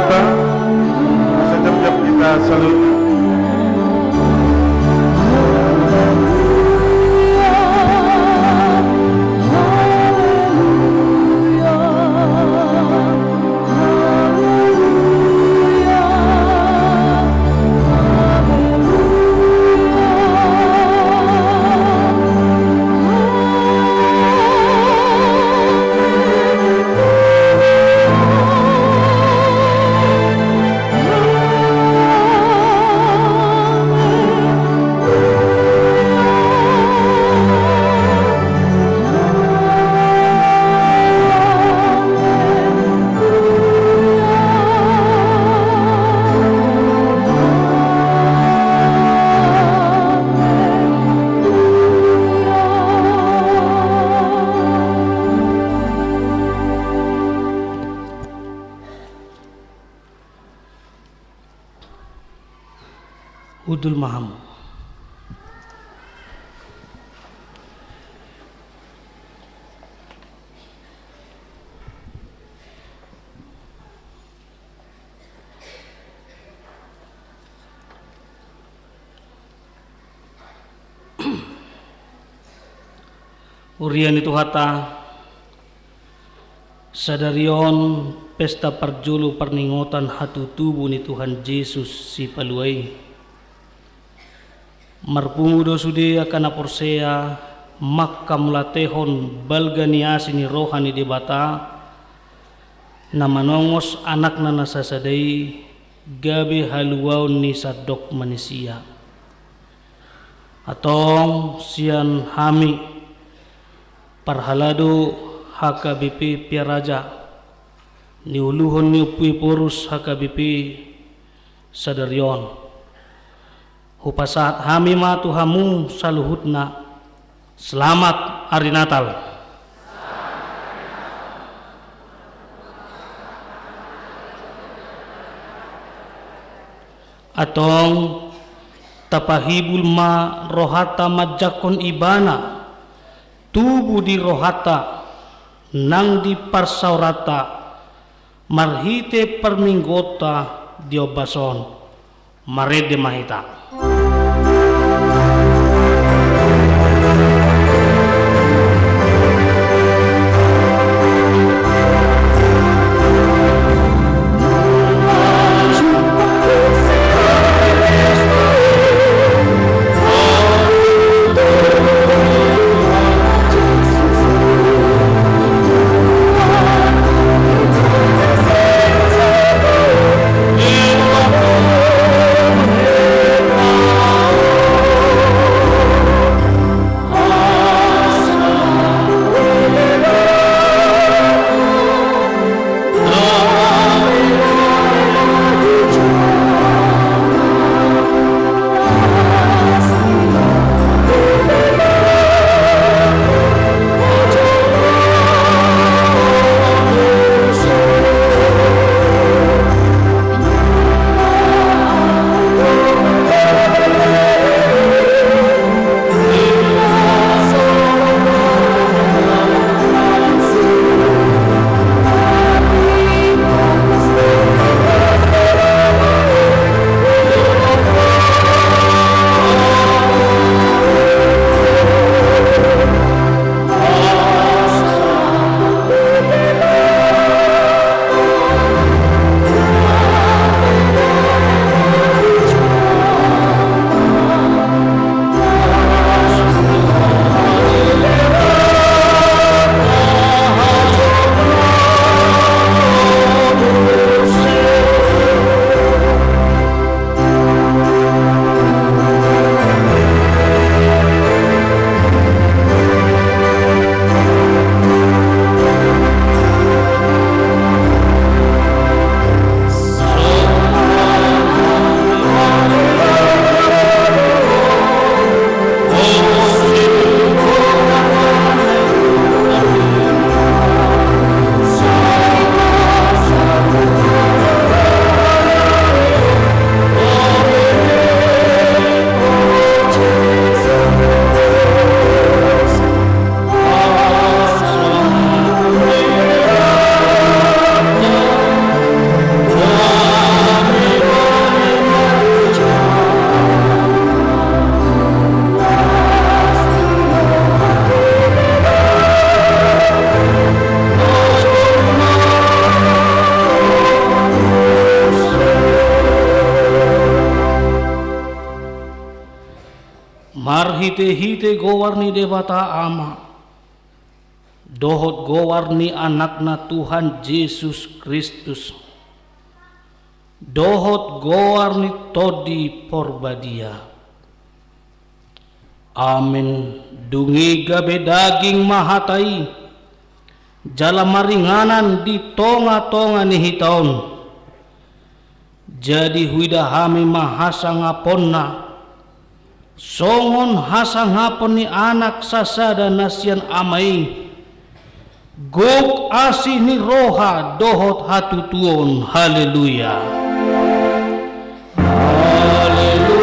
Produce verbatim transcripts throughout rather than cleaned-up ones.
Sejam-jam kita salut. Hundul ma hamu. Huria ni Tuhanta, sadari on pesta parjolo parningotan hatutubu ni Tuhan Jesus Sipalua i. Marpungu do sude angka na porsea mangkamlatehon balga ni asi ni roha ni Debata, na manongos Anakna na sasada i gabe haluaon ni sandok manisia. Antong sian hami parhalado H K B P Piaraja, niuluhon ni Ompu Ephorus H K B P sadari on, hupasahat hami ma tu hamu saluhutna, selamat ari Natal. Antong tapahibul ma rohanta manjangkon Ibana, tubu di rohanta nang di parsaoranta, marhite parmingguonta di ombas on. Marende ma hita. Marhitehite goar ni Debata Ama dohot goar ni Anakna Tuhan Jesus Kristus dohot goar ni Tondi Porbadia. Amen. Dung i gabe daging ma hata i jala maringanan di tongatonga ni hita on. Jadi huida hami ma hasangaponna songon hasangapon ni anak sasada na sian ama i, gok asi ni roha dohot hatutuon. Haleluya. Haleluya.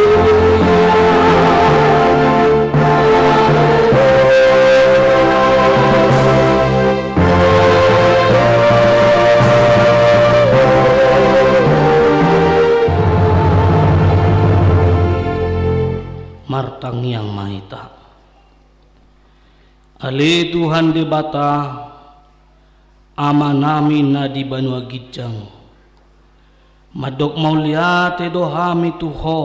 Martangiang ma hita. Ale Tuhan Debata, Amanami na di banua ginjang, mandok mauliate do hami tu Ho,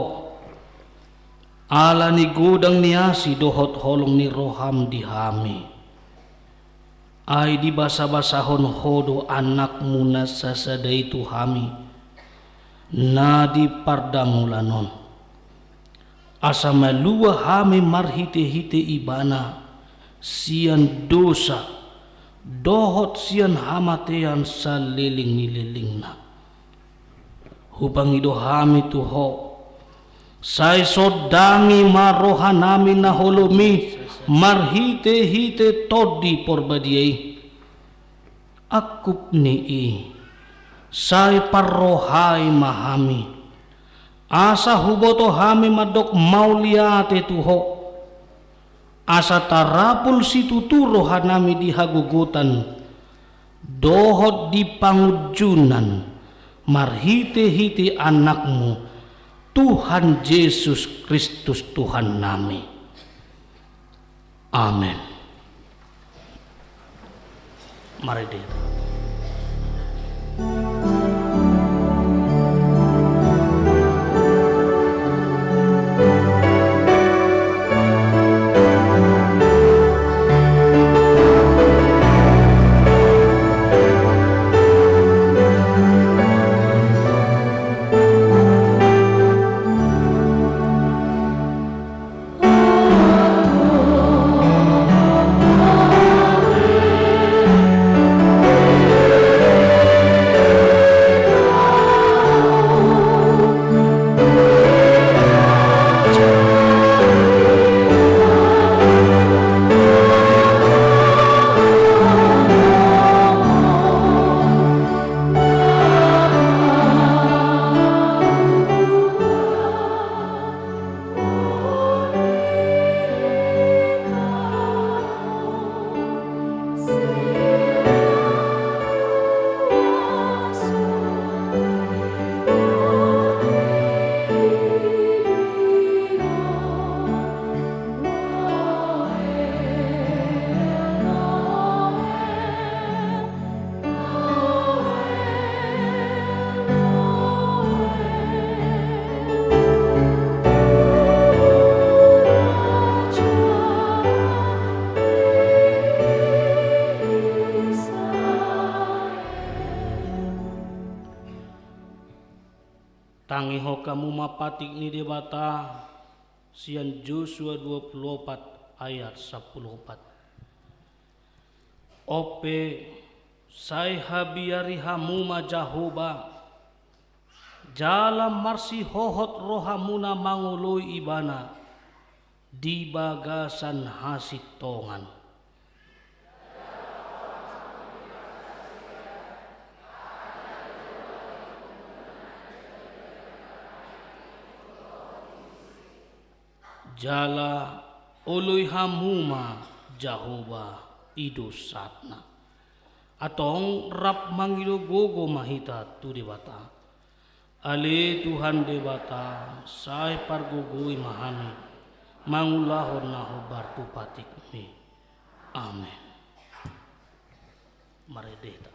ala ni godang ni asi dohot holong ni roham di hami. Ai dibasabasahon Ho do Anakmu na sasada i tu hami, na di pardamulan on. Asa malua hami marhitehite Ibana, sian dosa, dohot sian hamatean saleleng ni lelengna. Hupangido hami tu Ho, sai sondangi ma rohanami na holom i, marhitehite Tondi Porbadia i. Angkup ni i, sai parrohai ma hami, asa huboto hami mandok mauliate tu Ho, asa tarapul situtu rohanami di hagogotan, dohot di pangunjunan, marhitehite Anakmu, Tuhan Jesus Kristus Tuhannami. Amen. Marende. Tangihon hamu ma patik ni Debata sian Josua dua pulu opat ayat sampulu opat. On pe, sai habiari hamu ma Jahowa, jala marsihohot rohamuna mangoloi Ibana di bagasan hasintongan. Jala oloi hamu ma Jahowa, i do sahatna. Antong rap mangido gogo ma hita tu Debata. Ale Tuhan Debata, sai pargogoi ma hami mangulahon na hombar tu patikmi. Amen. Marende hita.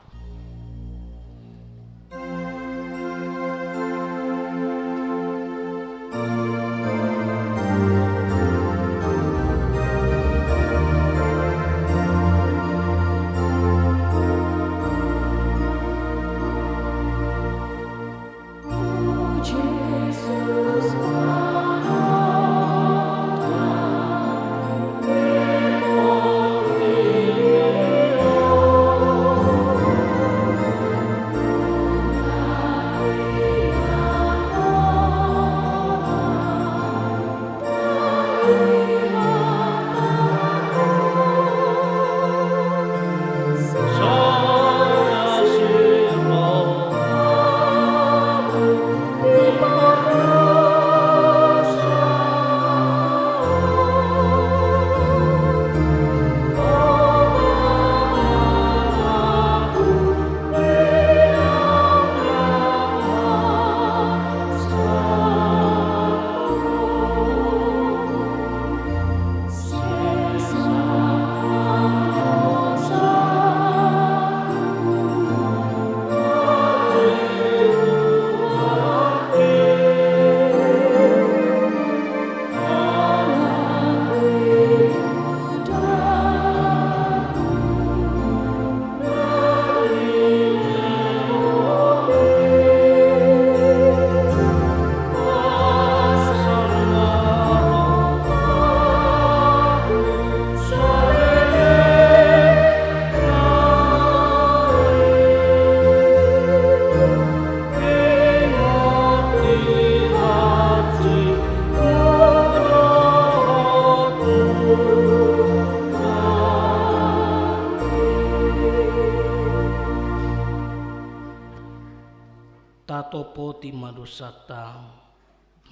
Tatopoti ma dosanta,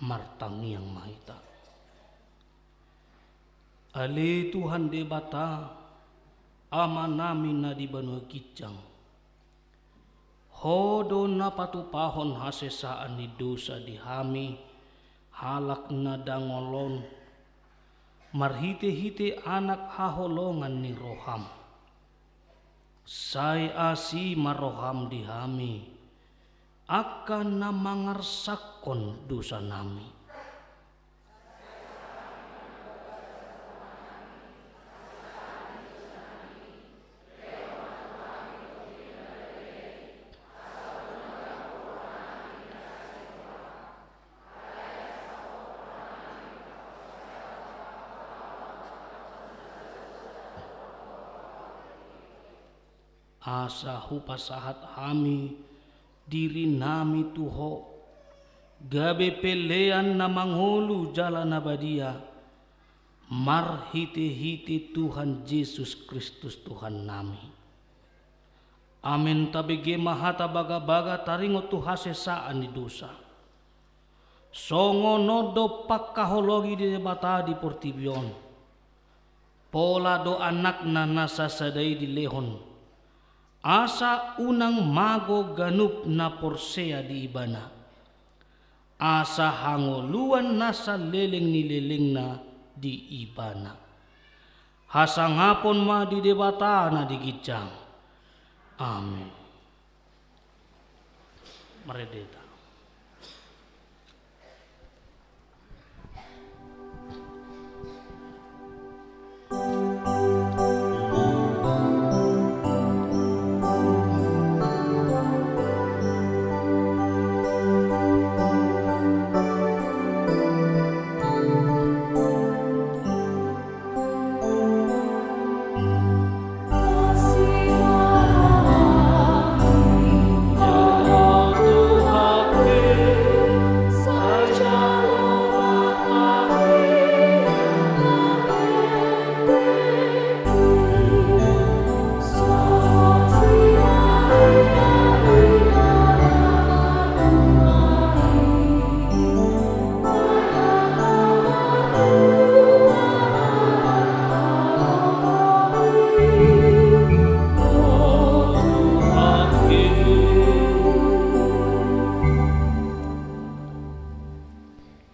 martangiang ma hita. Ale Tuhan Debata, Amanami na di banua ginjang. Ho do na patupahon hasesaan ni dosa di hami, halak na dangol on, marhitehite Anak haholongan ni roham. Sai asi ma roham di hami, angka na mangarsakkon dosanami. Asa hupasahat hami dirinami tu Ho, gabe pelean na mangolu jala na badia, marhitehite Tuhan Jesus Kristus Tuhannami. Amen. Tabege ma hata bagabaga taringot tu hasesaan ni dosa. Songon on do pangkaholongi ni Debata di portibi on. Pola do Anakna na sasada i dilehon, asa unang mago ganup na porsea di Ibana, asa hangoluan na saleleng ni lelengna di Ibana. Hasangapon ma di Debata na di ginjang. Amen. Marende hita.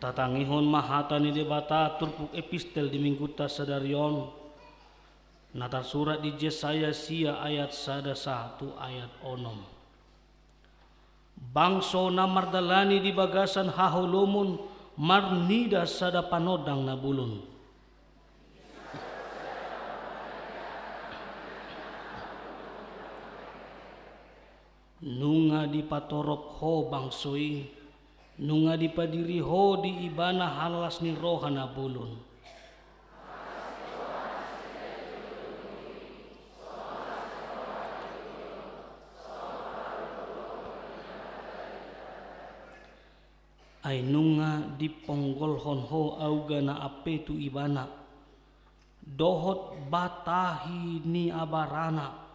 Tatangihon ma hata ni Debata turpuk epistel di Minggunta sadari on, na tarsurat di Jesaya sia ayat sada sahat tu ayat onom. Bangso na mardalani di bagasan haholomon marnida sada panondang na bolon. Nunga dipatorop Ho bangso i, nunga dipadiri Ho di Ibana halalas ni roha na bolon. Ai nunga diponggolhon Ho auga na ampe tu Ibana, dohot batahi ni abarana,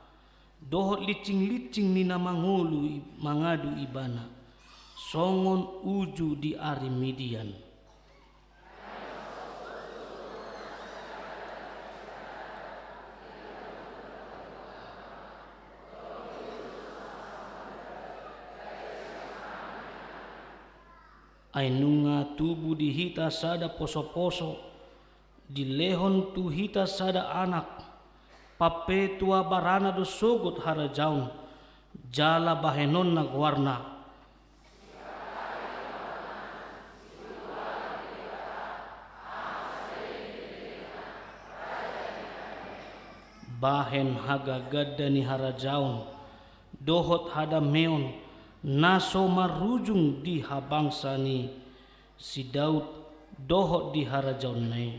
dohot lincing-lincing ni na mangolu i-, mangadu Ibana, songon uju di ari Midian. Ai nunga tubu di hita sada poso-poso, dilehon tu hita sada anak, pampetua barana do sogot harajaon, jala bahenonna goarna. Bahen hagaganda ni harajaon, dohot hadameon, na so marujung di habangsa ni si Daud, dohot di harajaonna i.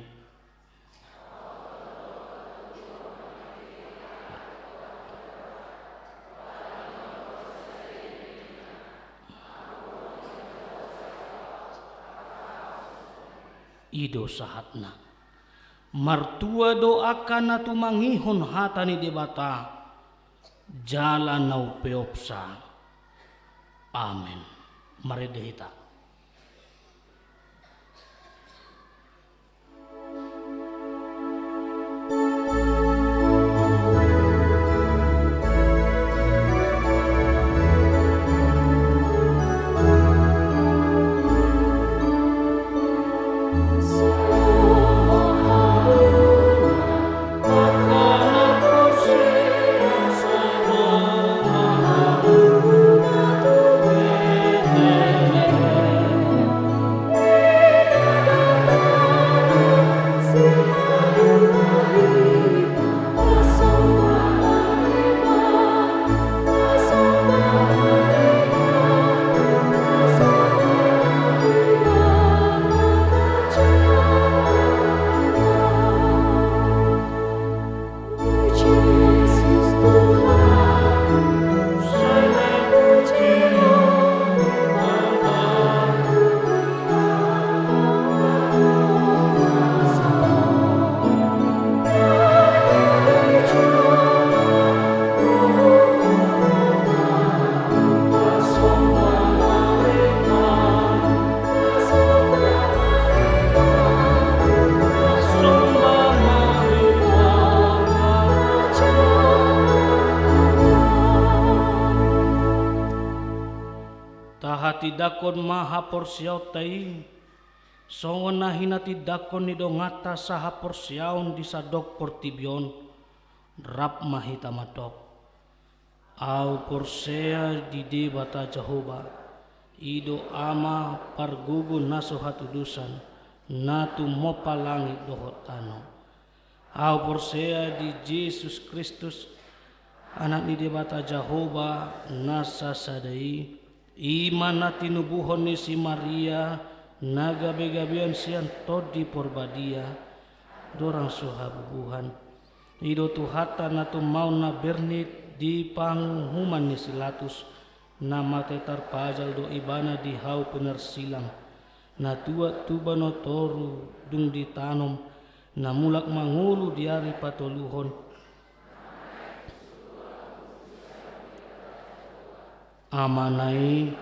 I do sahatna. Martua do angka na tumangihon hata ni Debata, jala na umpeopsa. Amen. Marende hita. Tahatindangkon ma haporseaonta i, songon na hinatindangkon ni donganta sahaporseaon di sandok portibi on, rap ma hita mandok. Ahu porsea di Debata Jahowa, i do Ama pargogo na so hatudosan, na tumompa langit dohot tano. Ahu porsea di Jesus Kristus, Anak ni Debata Jahowa na sasada i, i ma na tinubuhon ni si Maria, na gabegabeon sian Tondi Porbadia, dorang so habubuhan. I do Tuhanta na tummaon na bernit di panguhuman ni si Latus, na mate tarpajal do ibana di hau pinarsilang, na tuat tuba na toru dung ditanom, na mulak mangolu di ari patoluhon. Amana i,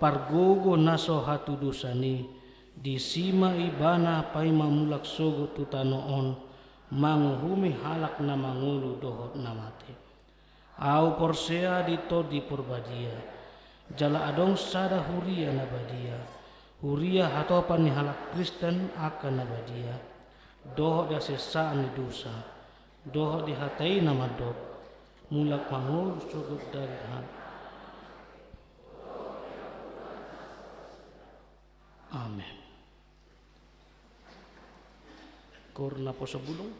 pargogo na so hatudosan i, disi ma ibana paima mulak sogot tu tano on, manguhumi halak na mangolu dohot na mate. Ahu porsea di Tondi Porbadia, jala adong sada huria na badia, huria hatopan ni halak Kristen angka na badia, dohot di hasesaan ni dosa, dohot di hata i na mandok, mulak mangolu sogot dari hal. Amen. Koor naposobulung.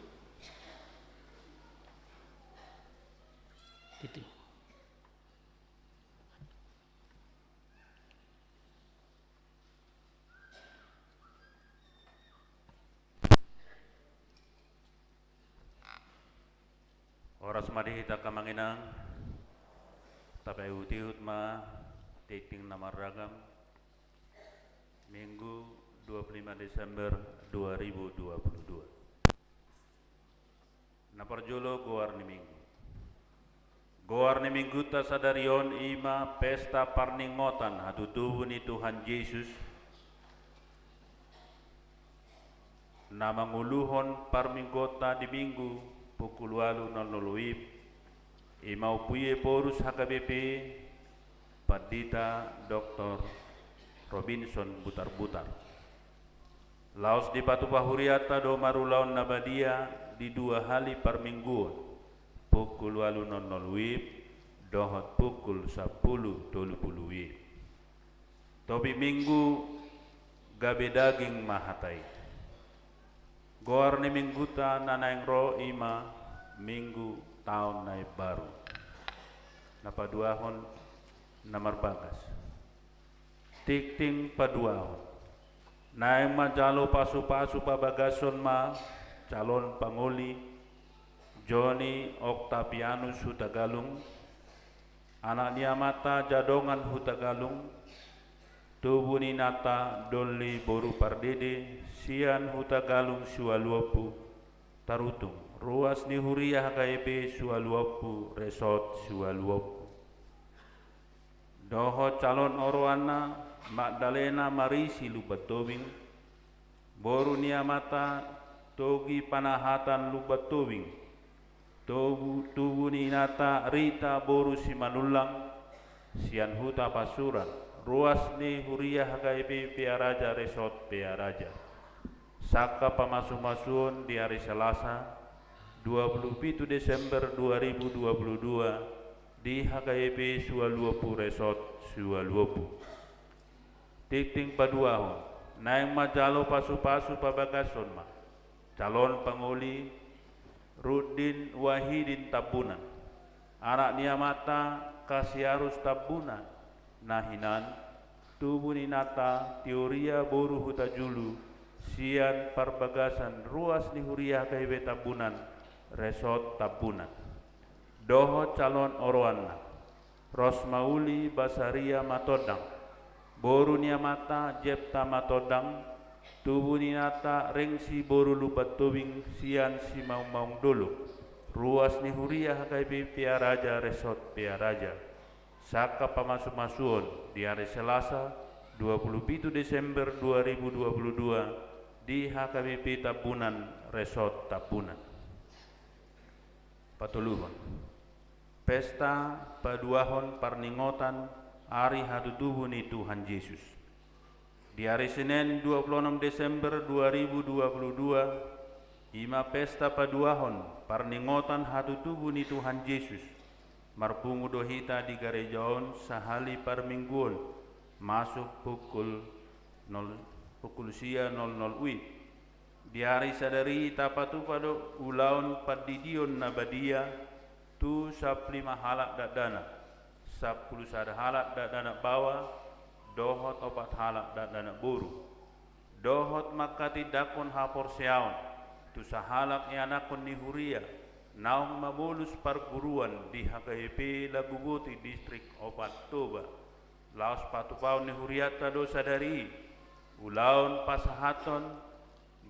Titi. Horas ma di hita angka amang inang. Tapaihutihut ma tingting na marragam. Minggu dua puluh lima Desember dua ribu dua puluh dua. Na parjolo, goar ni Minggu. Goar ni Minggunta sadari on i ma pesta parningotan hatutubu ni Tuhan Jesus, na manguluhon parmingguonta di Minggu pukul ualu nol nol WIB, i ma Ompu Iephorus H K B P, Pandita Doktor Robinson Butarbutar. Laos dipatupa hurianta do marulaon na badia di dua hali parmingguon, pukul ualu nol nol WIB dohot pukul sampulu tolu pulu WIB. Topik Minggu, gabe daging ma hata i. Goar ni Minggunta na naeng ro i ma Minggu Taon na Imbaru. Na paduahon, na marbagas. Tingting paduahon. Naeng manjalo pasupasu pabagason ma calon pangoli Joni Oktavianus Hutagalung, anak ni amanta Jadongan Hutagalung, tubu ni inanta Doli boru Pardede sian Hutagalung Siualuompu, tarutung ruas ni huria H K B P Siualuompu, Resort Siualuompu. Dohot calon oroanna, Magdalena Marisi Lumban Tobing, boru ni amanta Togi Panahatan Lumban Tobing, tubu, tubu ni inanta Rita boru Simanullang, sian Huta Pasuran, ruas ni huria H K B P Pearaja Resort Pearaja. Sangkap pamasumasuon di ari Selasa, dua puluh pitu Desember dua ribu dua puluh dua, di H K B P Sualuompu Resort Sualuompu. Tingting paduahon, naeng manjalo pasupasu pabagashon ma calon pangoli Rudin Wahidin Tambunan, anak ni amanta Kasiarus Tambunan, na hinan, tubu ni inanta Teoria boru Hutajulu, sian parbagasan ruas ni huria H K B P Tambunan, Resort Tambunan. Dohot calon oroanna, Rosmauli Basaria Matondang, boru ni amanta Jepta Matondang, tubu ni inanta Rengsi boru Lumban Tobing sian Simaungmaung Dolok, ruas ni huria H K B P Pearaja Resort Pearaja. Sangkap pamasumasuon di ari Selasa, dua puluh pitu Desember dua ribu dua puluh dua, di H K B P Tambunan, Resort Tambunan. Patoluhon, pesta paduahon parningotan ari hatutubu ni Tuhan Jesus. Di ari Senen dua puluh onom Desember dua ribu dua puluh dua, i ma pesta paduahon parningotan hatutubu ni Tuhan Jesus. Marpungu do hita di gareja on sahali parmingguon, masuk pukul nol, pukul sia nol nol wib. Di ari sadari i tapatupa do ulaon pandidion na badia tu sampulu lima halak dakdanak, sampulu sada halak dakdanak baoa, dohot opat halak dakdanak boru. Dohot manghatindanghon haporseaon tu sahalak ianakhon ni huria naung mamolus parguruan di H K B P Laguboti Distrik Opat Toba. Laos patupaon ni hurianta do sadari i ulaon pasahathon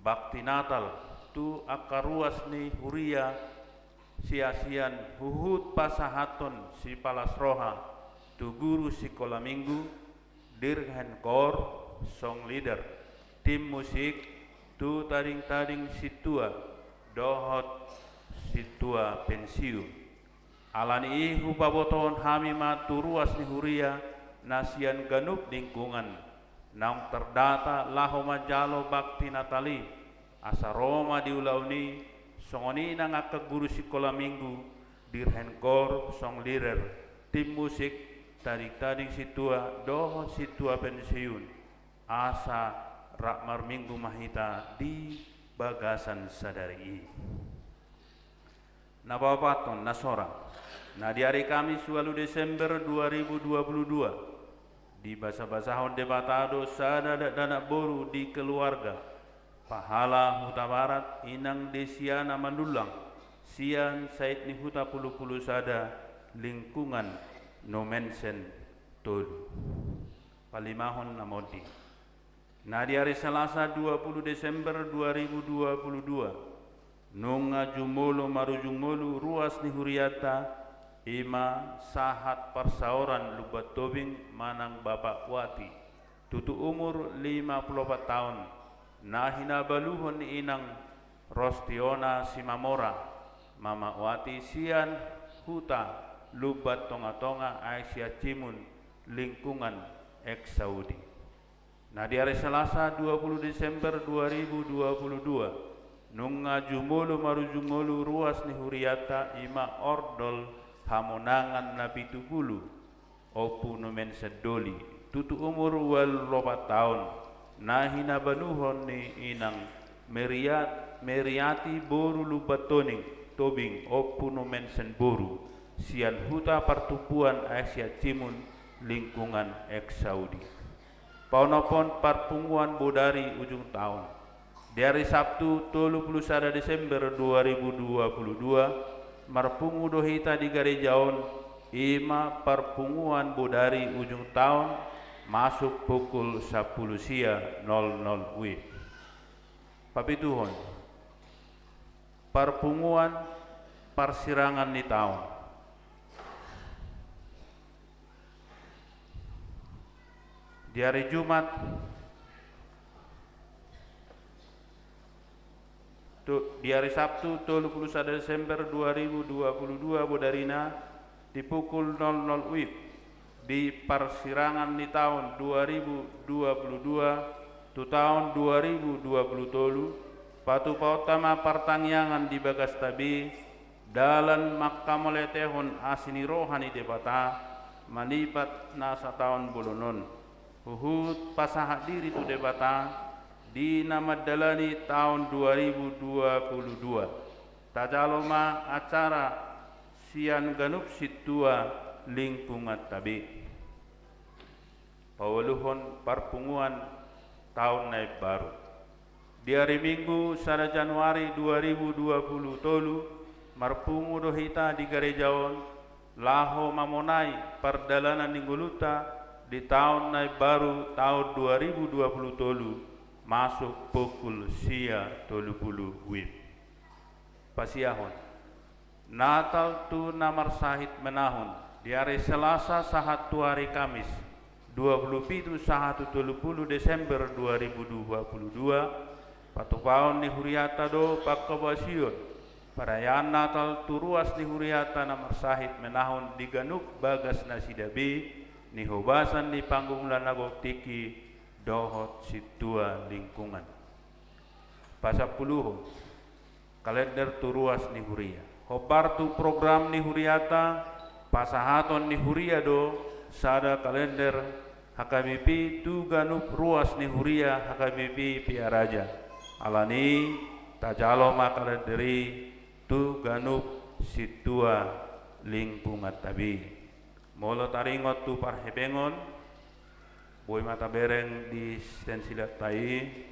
bakti Natal tu angka ruas ni huria, sian huhut pasahathon sipalas roha tu guru sikola minggu, dirhen kor, song leader, tim musik, tu tading-tading sintua dohot sintua pensiun. Ala ni i hupabotohon hami ma tu ruas ni huria na sian ganup lingkungan naung tardata laho manjalo bakti Natal i, asa ro ma di ulaon i songon i nang angka guru sikola minggu, dirhen kor, song leader, tim musik, tading-tading sintua dohot sintua pensiun, asa rap marminggu ma hita di bagasan sadari i. Na paopathon, na sorang, na di ari Kamis ualu Desember dua ribu dua puluh dua, dibasabasahon Debata do sada dakdanak boru di keluarga Pahala Hutabarat, Inang Desiana Manullang, sian Sait ni Huta Pulupulu Sada, lingkungan Numensen Tolu. Palimahon na monding. Na di ari Selasa dua puluh Desember dua ribu dua puluh dua, nunga jumolo marujung ngolu ruas ni hurianta, i ma sahat parsaoran Lumban Tobing manang Bapak Wati, tutu umur lima puluh opat taon, na hinabaluhon ni Inang Rostiona Simamora, Mama Wati, sian Huta Lumban Tongatonga, Aek Siancimun, lingkungan Eksaudi. Na di ari Selasa dua puluh Desember dua ribu dua puluh dua, nunga jumolo marujung ngolu ruas ni hurianta, i ma Ordol Hamonangan na pitu pulu, Ompu Numensen Doli, tutu umur ualu pulu opat taon, na hinabaluhon ni Inang Meriat, Meriati boru Lumban Toning, Tobing, Ompu Numensen boru, sian Huta Partumpuan Aek Siancimun, lingkungan Eksaudi. Paonomhon parpunguan bodari ujung taon. Di ari Sabtu tolu pulu sada Desember dua ribu dua puluh dua, marpungu do hita di gareja on, i ma parpunguan bodari ujung taon, masuk pukul sampulu sia nol nol wib. Papituhon, parpunguan parsirangan ni taon. Di ari Jumat, tu, di ari Sabtu, tolu pulu sada Desember dua ribu dua pulu dua, bodarina, di pukul nol nol WIB, di parsirangan ni taon dua ribu dua pulu dua tu taon dua ribu dua pulu tolu, patupaonta ma partangiangan di bagasta be, dalan mangkamauliatehon asi ni roha ni Debata, manipat na sataon bolon on. Huhut pasahat diri tu Debata, di na mandalani taon dua ribu dua pulu dua. Tajalo ma acara sian ganup sintua lingkunganta be. Paualuhon parpunguan taon na imbaru. Di ari Minggu, sada Januari dua ribu dua pulu tolu, marpungu do hita di gareja on, laho mamonai pardalanan ni ngolunta di taon na imbaru taon dua ribu dua pulu tolu, masuk pukul sia tolu pulu WIB. Pasiahon. Natal tu na marsahit menahun, di ari Selasa sahat tu ari Kamis, dua pulu pitu sahat tu tolu pulu Desember dua ribu dua pulu dua, patupaon ni hurianta do pangkobasion parayaan Natal tu ruas ni hurianta na marsahit menahun di ganup bagas nasida be, nihobasan ni Pangula na Gok Tingki dohot sintua lingkungan. Pasampuluhon. Kalender tu ruas ni huria. Hombar tu program ni hurianta, pasahaton ni huria do sada kalender H K B P tu ganup ruas ni huria H K B P Pearaja. Alani, tajalo ma kalender i tu ganup sintua lingkunganta be. Molo taringot tu parhepengon, boi ma tabereng di stensilanta i.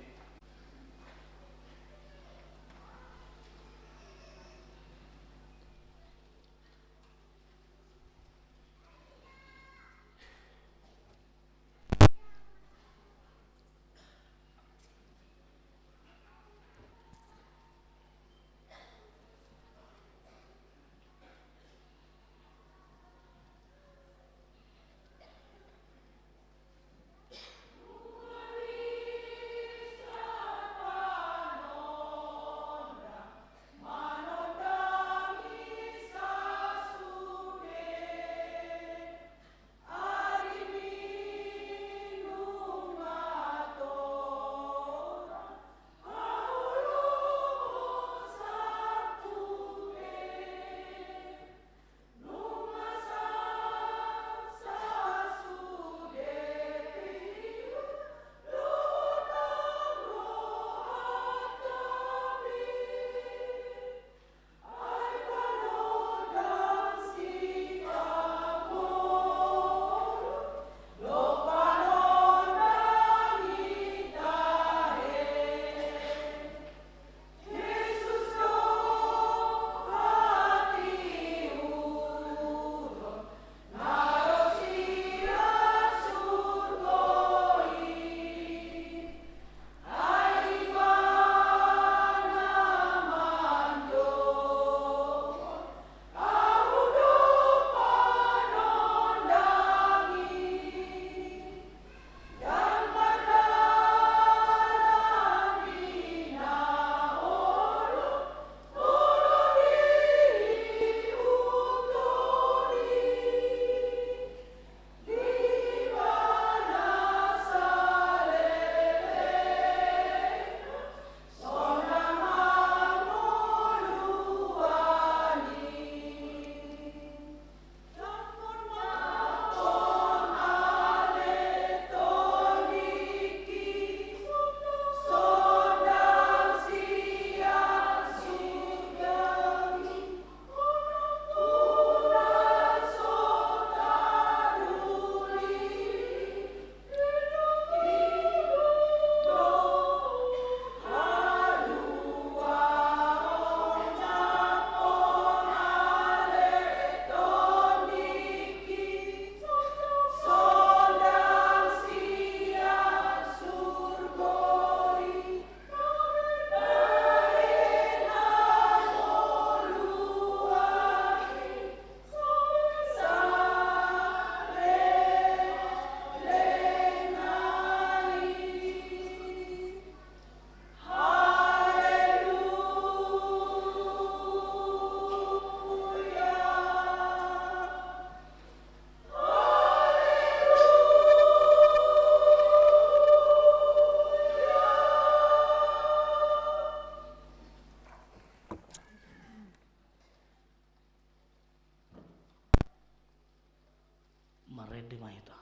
hita.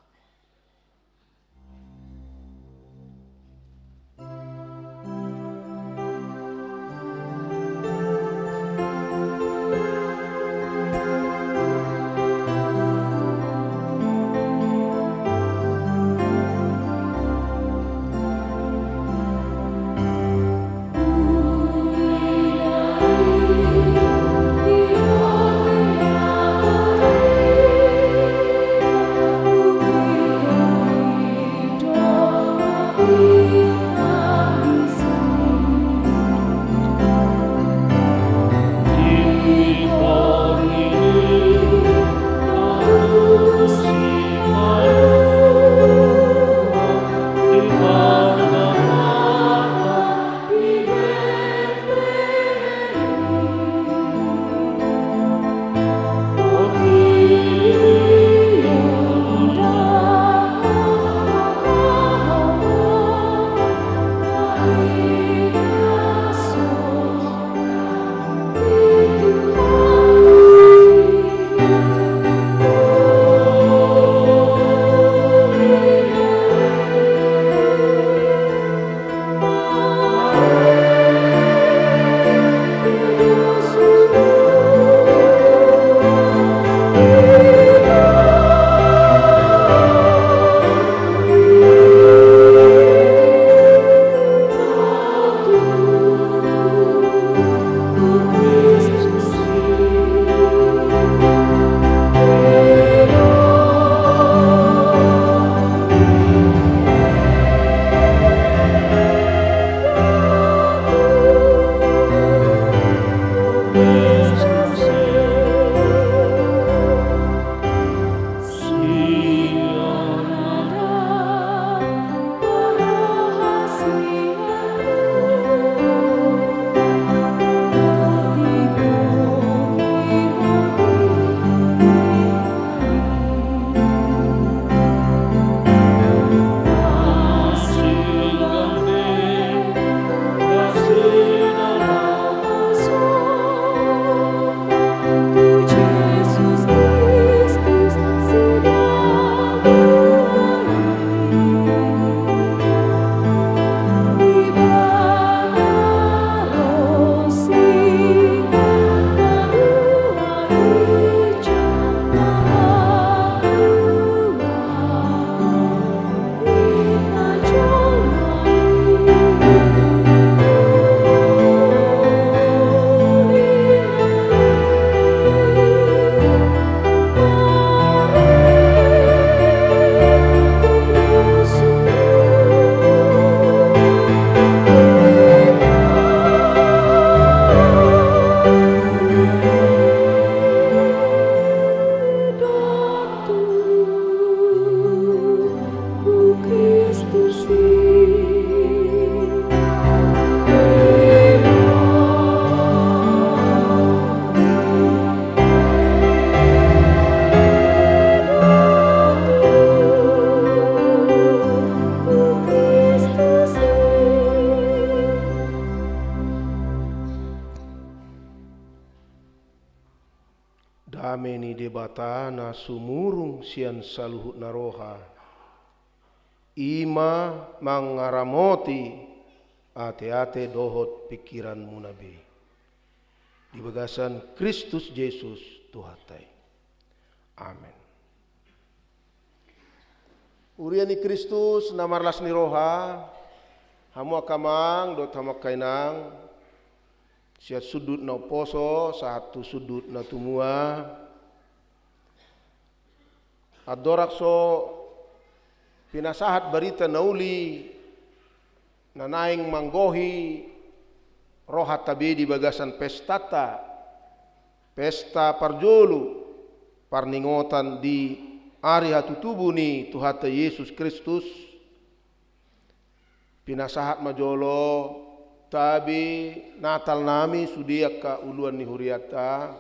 Dame ni Debata na sumurung sian saluhut na roha, i ma mangaramoti ateate dohot pingkiranmuna be, di bagasan Kristus Jesus Tuhanta i. Amen. Huria ni Kristus na marlas ni roha, hamu angka amang dohot hamu angka inang, sian sundut na umposo sahat tu sundut na tumua, andorang so pinasahat barita na uli na naeng manggohi rohanta be di bagasan pestanta, pesta parjolo parningotan di ari hatutubu ni Tuhanta Jesus Kristus, pinasahat ma jolo tabe Natal nami sude angka uluan ni hurianta,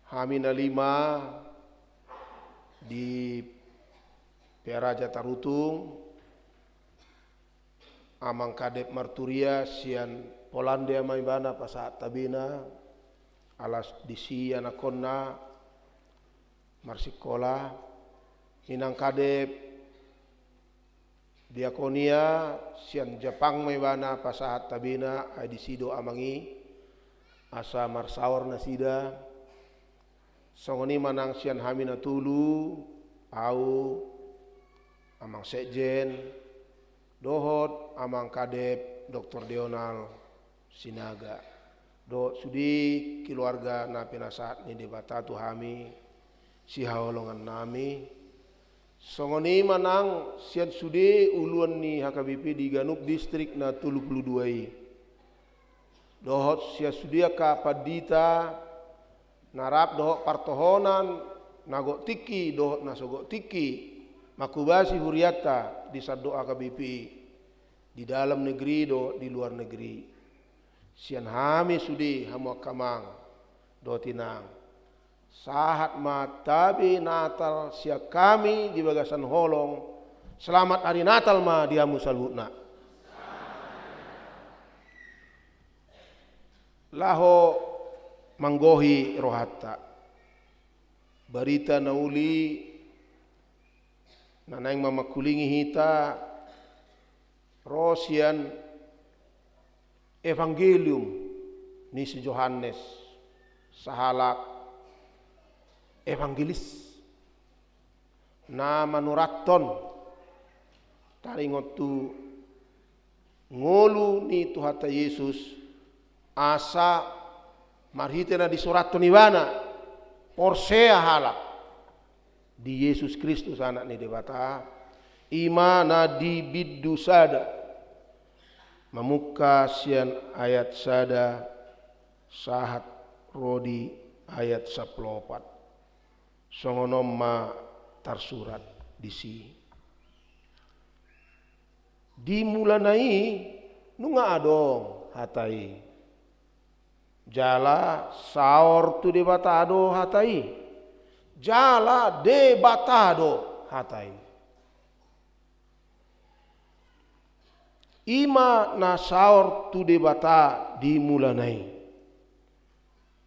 hami na lima di Pearaja Tarutung, Amang Kadep Marturia sian Polandia ma ibana pasahat tabena, ala disi anakkonna marsikola, Inang Kadep Diakonia, sian Japang ma ibana pasahat tabena, ai disi do amang i, asa marsaor nasida. Songon i ma nang sian hami na tolu, au, amang sekjen, dohot amang Kadep Doktor Deonal Sinaga, dohot sude keluarga na pinasahat ni Debata tu hami, sihaholongan nami. Songon i ma nang sian sude uluan ni H K B P di ganup distrik na tolu pulu dua i, dohot sian sude angka pandita na rap dohot partohonan, na gok tingki dohot na so gok tingki, manghobasi hurianta di sandok H K B P i, di dalam negeri dohot di luar negeri. Sian hami sude, hamu angka amang dohot inang, sahat ma tabe Natal sian hami di bagasan holong. Selamat Hari Natal ma di hamu saluhutna. Laho manggohi rohanta, barita na uli na naeng mamangkulingi hita ro sian Evangelium ni si Johannes, sahalak evangelis na manurathon taringot tu ngolu ni Tuhanta Jesus, asa marhite na disurathon ibana porsea halak di Jesus Kristus, Anak ni Debata, i ma na di bindu sada, mamungka sian ayat sada sahat ro di ayat sampulu opat. Songon on ma tarsurat disi. Di mulana i nunga adong Hata i. Jala saor tu Debata do Hata i. Jala Debata do Hata i. I ma na saor tu Debata di mulana i.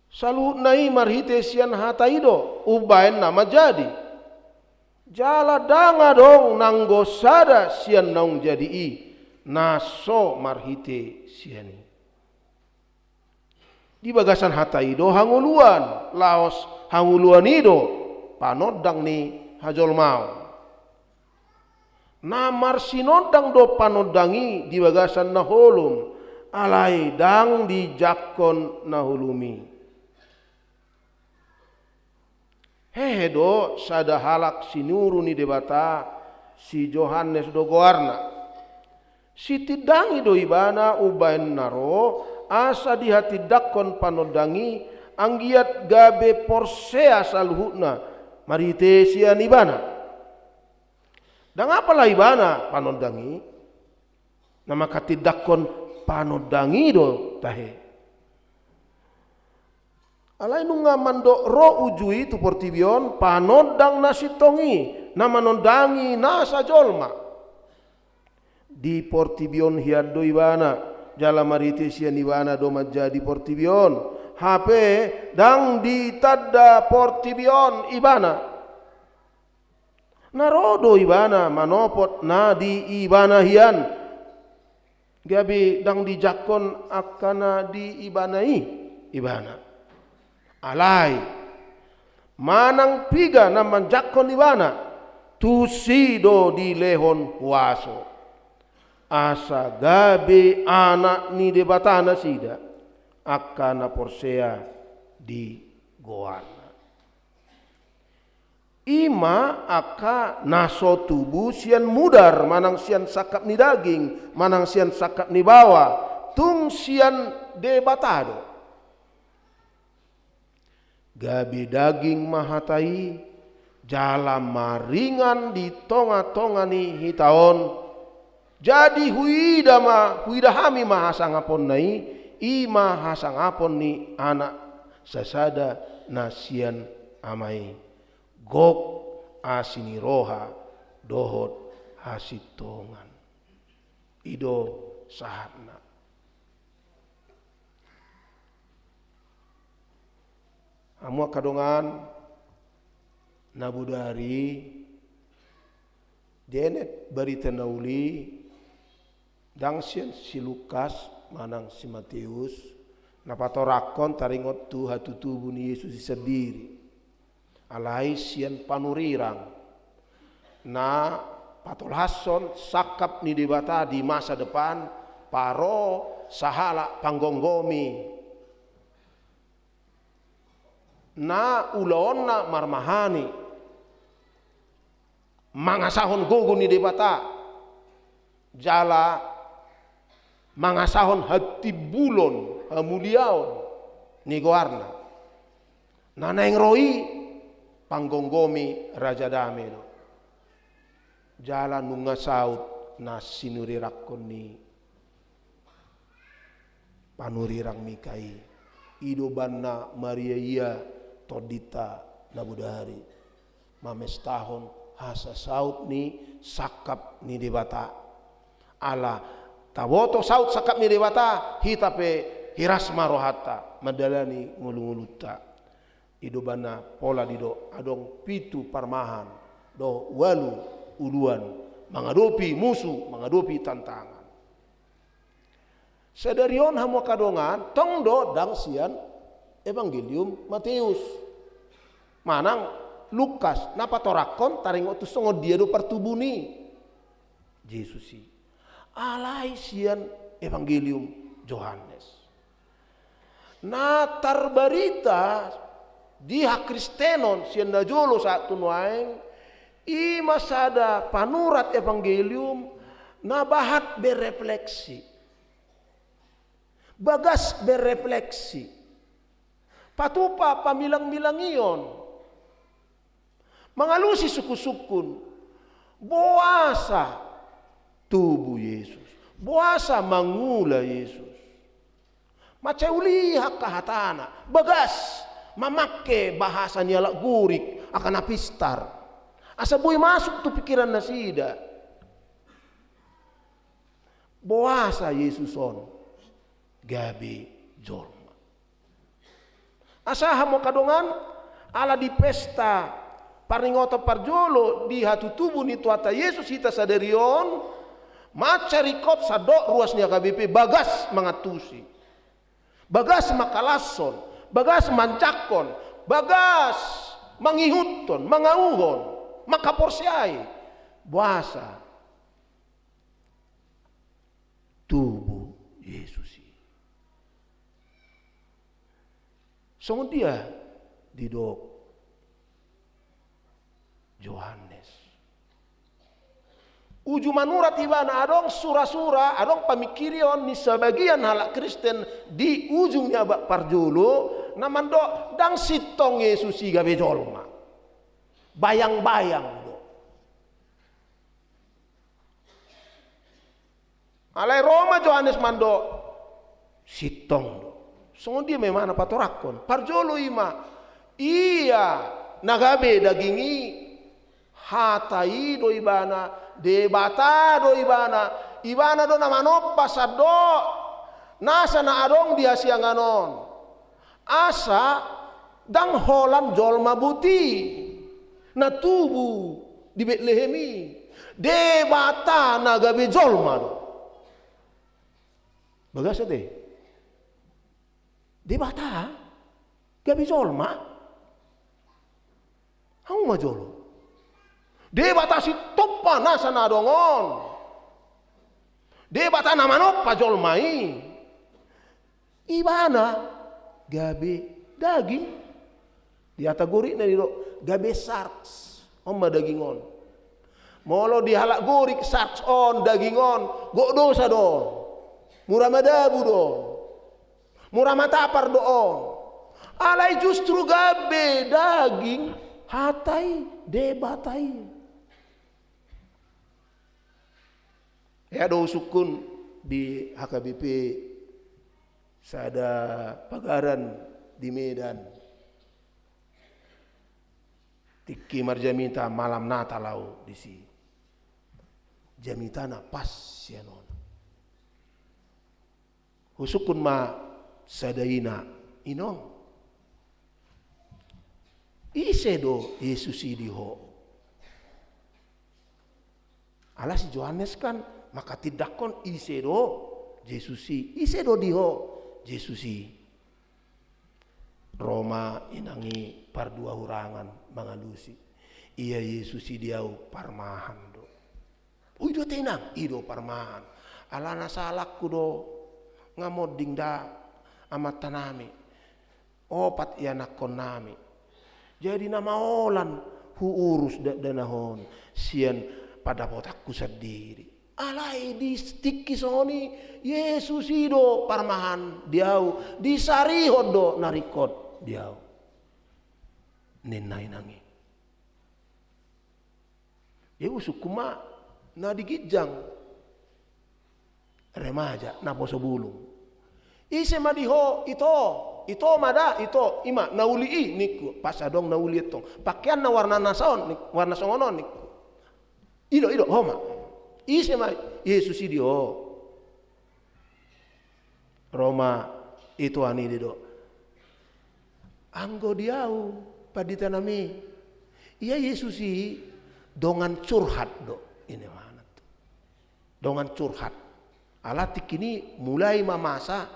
Saluhutna i marhite sian Hata i do umbahen na manjadi. Jala ndang adong nanggo sada sian naung jadi i na so marhite sian i. Di bagasan Hata i do hangoluan, laos hangoluan i do panondang ni hajolmaon. Na marsinondang do panondang i di bagasan na holom, alai ndang dijangkon na holom i. Hehe do sada halak sinuru ni Debata, si Johannes do goarna. Sitindangi do ibana umbahen na ro, asa dihatindangkon panondang i, anggiat gabe porsea saluhutna marhite sian ibana. Ndang apala ibana panondang i, na manghatindangkon panondang i do tahe. Alai nunga mandok ro uju i tu portibi on, panondang na sintong i, na manondangi nasa jolma. Di portibi on hian do ibana, jala marhite sian ibana do manjadi portibi on. Hape ndang ditanda portibi on ibana. Na ro do ibana manopot na di ibana hian. Gabe ndang dijangkon angka na di ibana i ibana. Alai manang piga na manjangkon ibana, tusi do dilehon huaso, asa gabe anak ni Debata nasida, angka na porsea di goarna. I ma angka na so tubu sian mudar, manang sian sangkap ni daging, manang sian sangkap ni baoa, tung sian Debata do. Gabe daging ma Hata i, jala maringan di tonga-tonga ni hita on. Jadi huida ma, huida hami ma hasangaponna i, i ma hasangapon ni Anak sasada na sian Ama i. Gok, asi ni roha dohot hasintongan. I do sahatna. Hamu angka dongan, na bodari Dienet barita na uli, ndang sian si Lukas manang si Mateus, na patorangkon taringot tu hatutubu ni Jesus i sandiri. Alai sian panurirang, na patolhashon sangkap ni Debata di masa depan, paro sahalak panggomgomi. Na ulaonna marmahani, mangasahon gogo ni Debata, jala mangasahon hatimbulon hamuliaon ni goarna. Na naeng ro i panggomgomi Raja Dame do. Jala nunga saut na sinurirangkon ni panurirang Mika i. I do umbahen na mariaia tondinta na bodari, mamestahon hasasaut ni sangkap ni Debata. Ala taboto saut sangkap ni Debata, hita pe hiras ma rohanta mandalani ngolungolunta. I do umbahen na pola didok adong pitu parmahan dohot ualu uluan mangadopi musu, mangadopi tantangan. Sadari on hamu angka dongan, tong do ndang sian Evangelium Mateus manang Lukas na patorangkon taringot tu songon dia do partubu ni Jesus i. Alai sian Evangelium Johannes. Na tarbarita di hakristenon sian na jolo sahat tu nuaeng, i ma sada panurat Evangelium na bahat berefleksi. Bagas berefleksi. Patupa pamilangmilangion. Mangalusi sungkunsungkun. Boasa tubu Jesus. Boasa mangula Jesus. Mansai uli angka hatana. Bagas mamangke bahasa ni halak Gorik, angka na pistar. Asa boi masuk tu pikiran nasida. Boasa Jesus on gabe jolma. Asa hamu angka dongan, ala di pesta parningoton parjolo di hatutubu ni Tuhanta Jesus hita sadari on, mansai ringkot sandok ruas ni H K B P bagas mangantusi, bagas mangkalashon, bagas manjangkon, bagas mangihuthon, mangauhon, mangkaporseai. Boasa tubu Jesus i. Songon dia didok Johannes. Uju manurat ibana adong surasura, adong pamingkirion ni sabagian halak Kristen di ujung ni abad parjolo, na mandok ndang sintong Jesus i gabe jolma. Bayangbayang do. Alai ro ma Johannes mandok, sintong do. Songon dia ma ibana patorangkon? Parjolo i ma, ia na gabe daging i, hata i do ibana, Debata do ibana, ibana do na manompa sandok nasa na adong di hasiangan on. Asa ndang holan jolma boti na tubu di Betlehem i, Debata na gabe jolma do. Bagas ate? Debata gabe jolma? Hamu ma jolo. Debata sitompa nasa na adong on. Debata na manompa jolma i. Ibana gabe daging. Di hata Gorikna didok gabe sarks. On ma daging on. Molo di halak Gorik sarks on, daging on, gok dosa do on. Mura madabu do on. Mura matapar do on. Alai justru gabe daging hata i, Debata i. Ia do husungkun di H K B P sada pagaran di Medan. Tingki marjamita malam Natal au disi. Jamitana pas sian on. Husungkun ma sada ina, inong, ise do Jesus i di ho? Ala si Johannes kan manghatindanghon ise do Jesus i, ise do di ho Jesus i. Ro ma inang i pardua hurangan mangalusi. Ia Jesus i di ahu parmahan do. O, i do ate inang, i do parmahan. Alana salangku do, nga monding da amantanami. Opat ianakkonnami. Jadi na maolan huurus dakdanak on sian pandapotanku sandiri. Alai di tingki songon i, Jesus i do parmahan di ahu, disarihon do na ringkot di ahu. Ninna inang i. Ia usungkun ma na di ginjang. Remaja, naposo bulung. Ise ma di ho, ito, ito ma da, ito, i ma, na uli i, ningku. Pas adong na uli i tong. Pakeanna warna na saon, ning-, warna songon on, ningku. I do, i do, ho ma. Ise ma Jesus i di ho. Ro ma itoan i, didok. Anggo di ahu, panditanami, ia Jesus i dongan curhat do, i ma na tu. Dongan curhat. Ala tingki ni mulai ma masa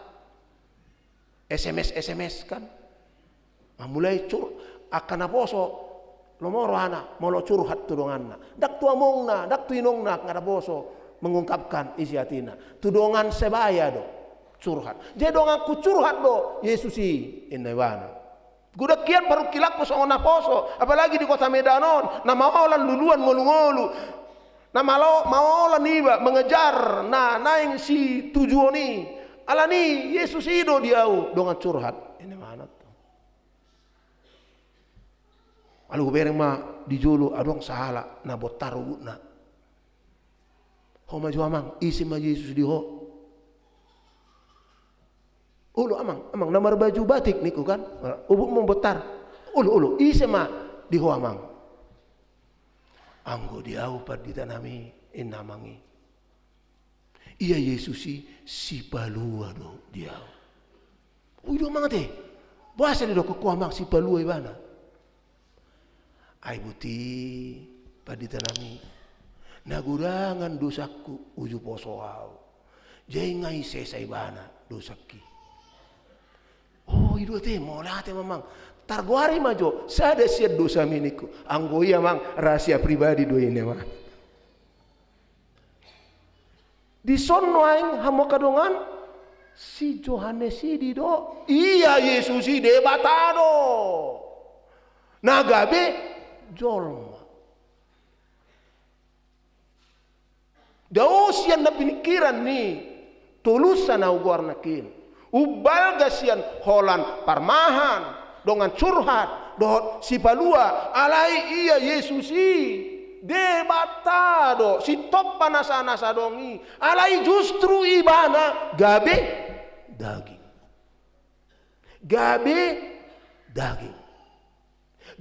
S M S, S M S kan. Ah, mulai cur-, angka naposo, lomo rohana, molo curhat tu donganna. Ndang tu amongna, ndang tu inongna, angka naposo, mengungkapkan isi hatinya. Tu dongan sebaya do, curhat. Jadi donganku curhat do, Jesus i, ninna ibana. Godang hian parungkilangku songon naposo, apalagi di kota Medan on, na maolan luluan ngolu-ngolu. Na malo-, maolan iba mengejar na naeng situjuon i. Alani Jesus i do di ahu dongan curhat. I ma na tu. Alu hubereng ma di jolo adong sahala na bontar ubutna. Ho ma jo amang, ise ma Jesus di ho. Olo amang, amang na marbaju batik, ningku kan. Ubutmu bontar. Olo, olo, ise ma di ho amang. Anggo di ahu, panditanami, ninna amang i, ia Jesus i sipalua do di ahu. Ui do amang ate. Boasa didokkon ho amang sipalua ibana. Ai boti, panditanami, na godangan dosangku uju poso ahu. Jadi nga i sesa ibana dosangki. O, i do ate, mauliate ma amang. Targoari ma jo sada sian dosami, ningku. Anggo i amang, rahasia pribadi do i, ninna ibana. Dison nuaeng hamu angka dongan, si Johannes i didok, ia Jesus i Debata do na gabe jolma. Dao sian na piningkiran ni tolu sa na hugoar nangkin. Umbalga sian holan parmahan, dongan curhat, dohot sipalua, alai ia Jesus i Debata do, sitompa nasa na adong i, alai justru ibana gabe daging. Gabe daging.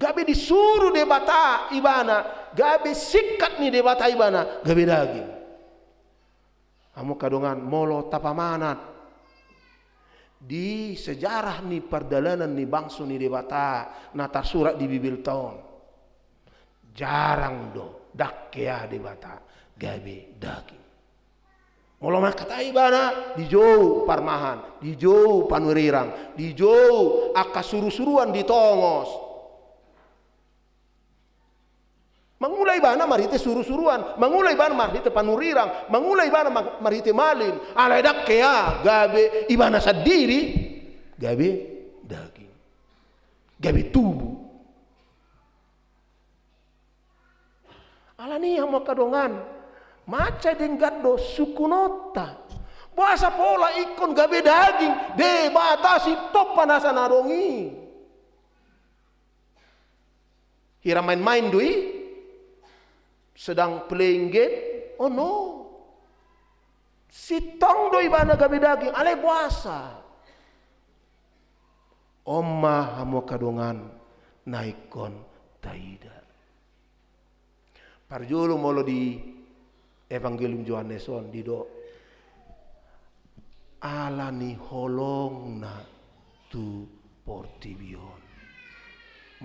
Gabe disuru Debata ibana, gabe singkat ni Debata ibana, gabe daging. Hamu angka dongan, molo tapamanat di sejarah ni pardalanan ni bangso ni Debata na tarsurat di Bibelta on, jarang do, ndang hea Debata gabe daging. Molo mangkatai ibana, dijou parmahan, dijou panurirang, dijou angka surusuruan di tongos. Mangula ibana marhite surusuruan, mangula ibana marhite panurirang, mangula ibana ma-, marhite malin, alai ndang hea gabe ibana sandiri, gabe daging, gabe tubu. Alani i hamu angka dongan, mansai denggan do sungkunonta. Boasa pola ingkon gabe daging Debata sitompa nasa na adong i. Hira main-main do i, sedang playing game, oh no. Sintong do ibana gabe daging, alai boasa? On ma hamu angka dongan na ingkon taida. Parjolo molo di Evangelium Johannes on didok, alani holongna tu portibi on.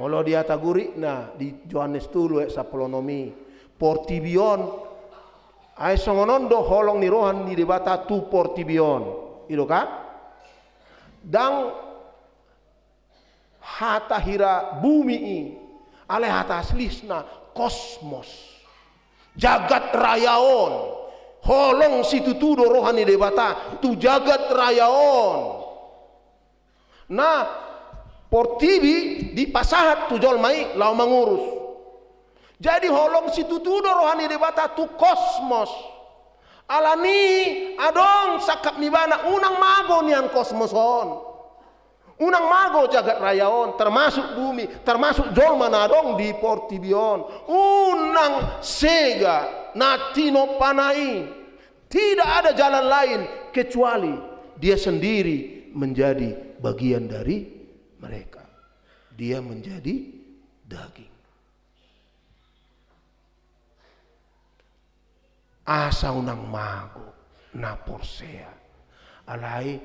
Molo di hata Gurikna di Johannes tolu ayat sampulu onom i, portibi on Ai songon on do holong ni roha ni Debata tu portibi on. I do kan? Ndang hata hira bumi i, alai hata aslisna kosmos. Jagat raya on. Holong situtu do roha ni Debata tu jagat raya on. Na portibi dipasahat tu jolma i laho mangurus. Jadi holong situtu do roha ni Debata tu kosmos. Alani adong sangkap ni ibana, unang mago nian kosmos on. Unang mago jagat raya on, termasuk bumi, termasuk jolma na adong di portibi on. Unang sega na tinompana i. Tidak ada jalan lain kecuali dia sendiri menjadi bagian dari mereka. Dia menjadi daging. Asa unang mago na porsea. Alai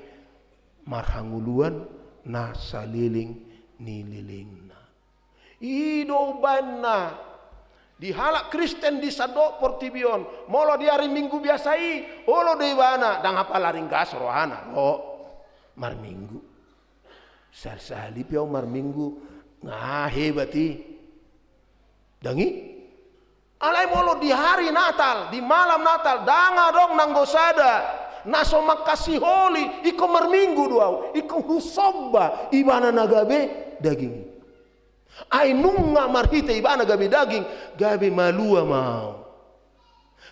marhangoluan na saleleng ni lelengna. I do umbahen na di halak Kristen di sandok portibi on, molo di ari Minggu biasa i, olo do ibana, ndang apala ringgas rohana, ro marminggu. Sahali-sahali pe au marminggu, nga hebat i. Ndang i? Alai molo di hari Natal, di malam Natal, ndang adong nanggo sada na so mangkasiholi, ingkon marminggu do au, ingkon husomba ibana na gabe daging i. Ai nunga marhite ibana gabe daging, gabe malua ma au.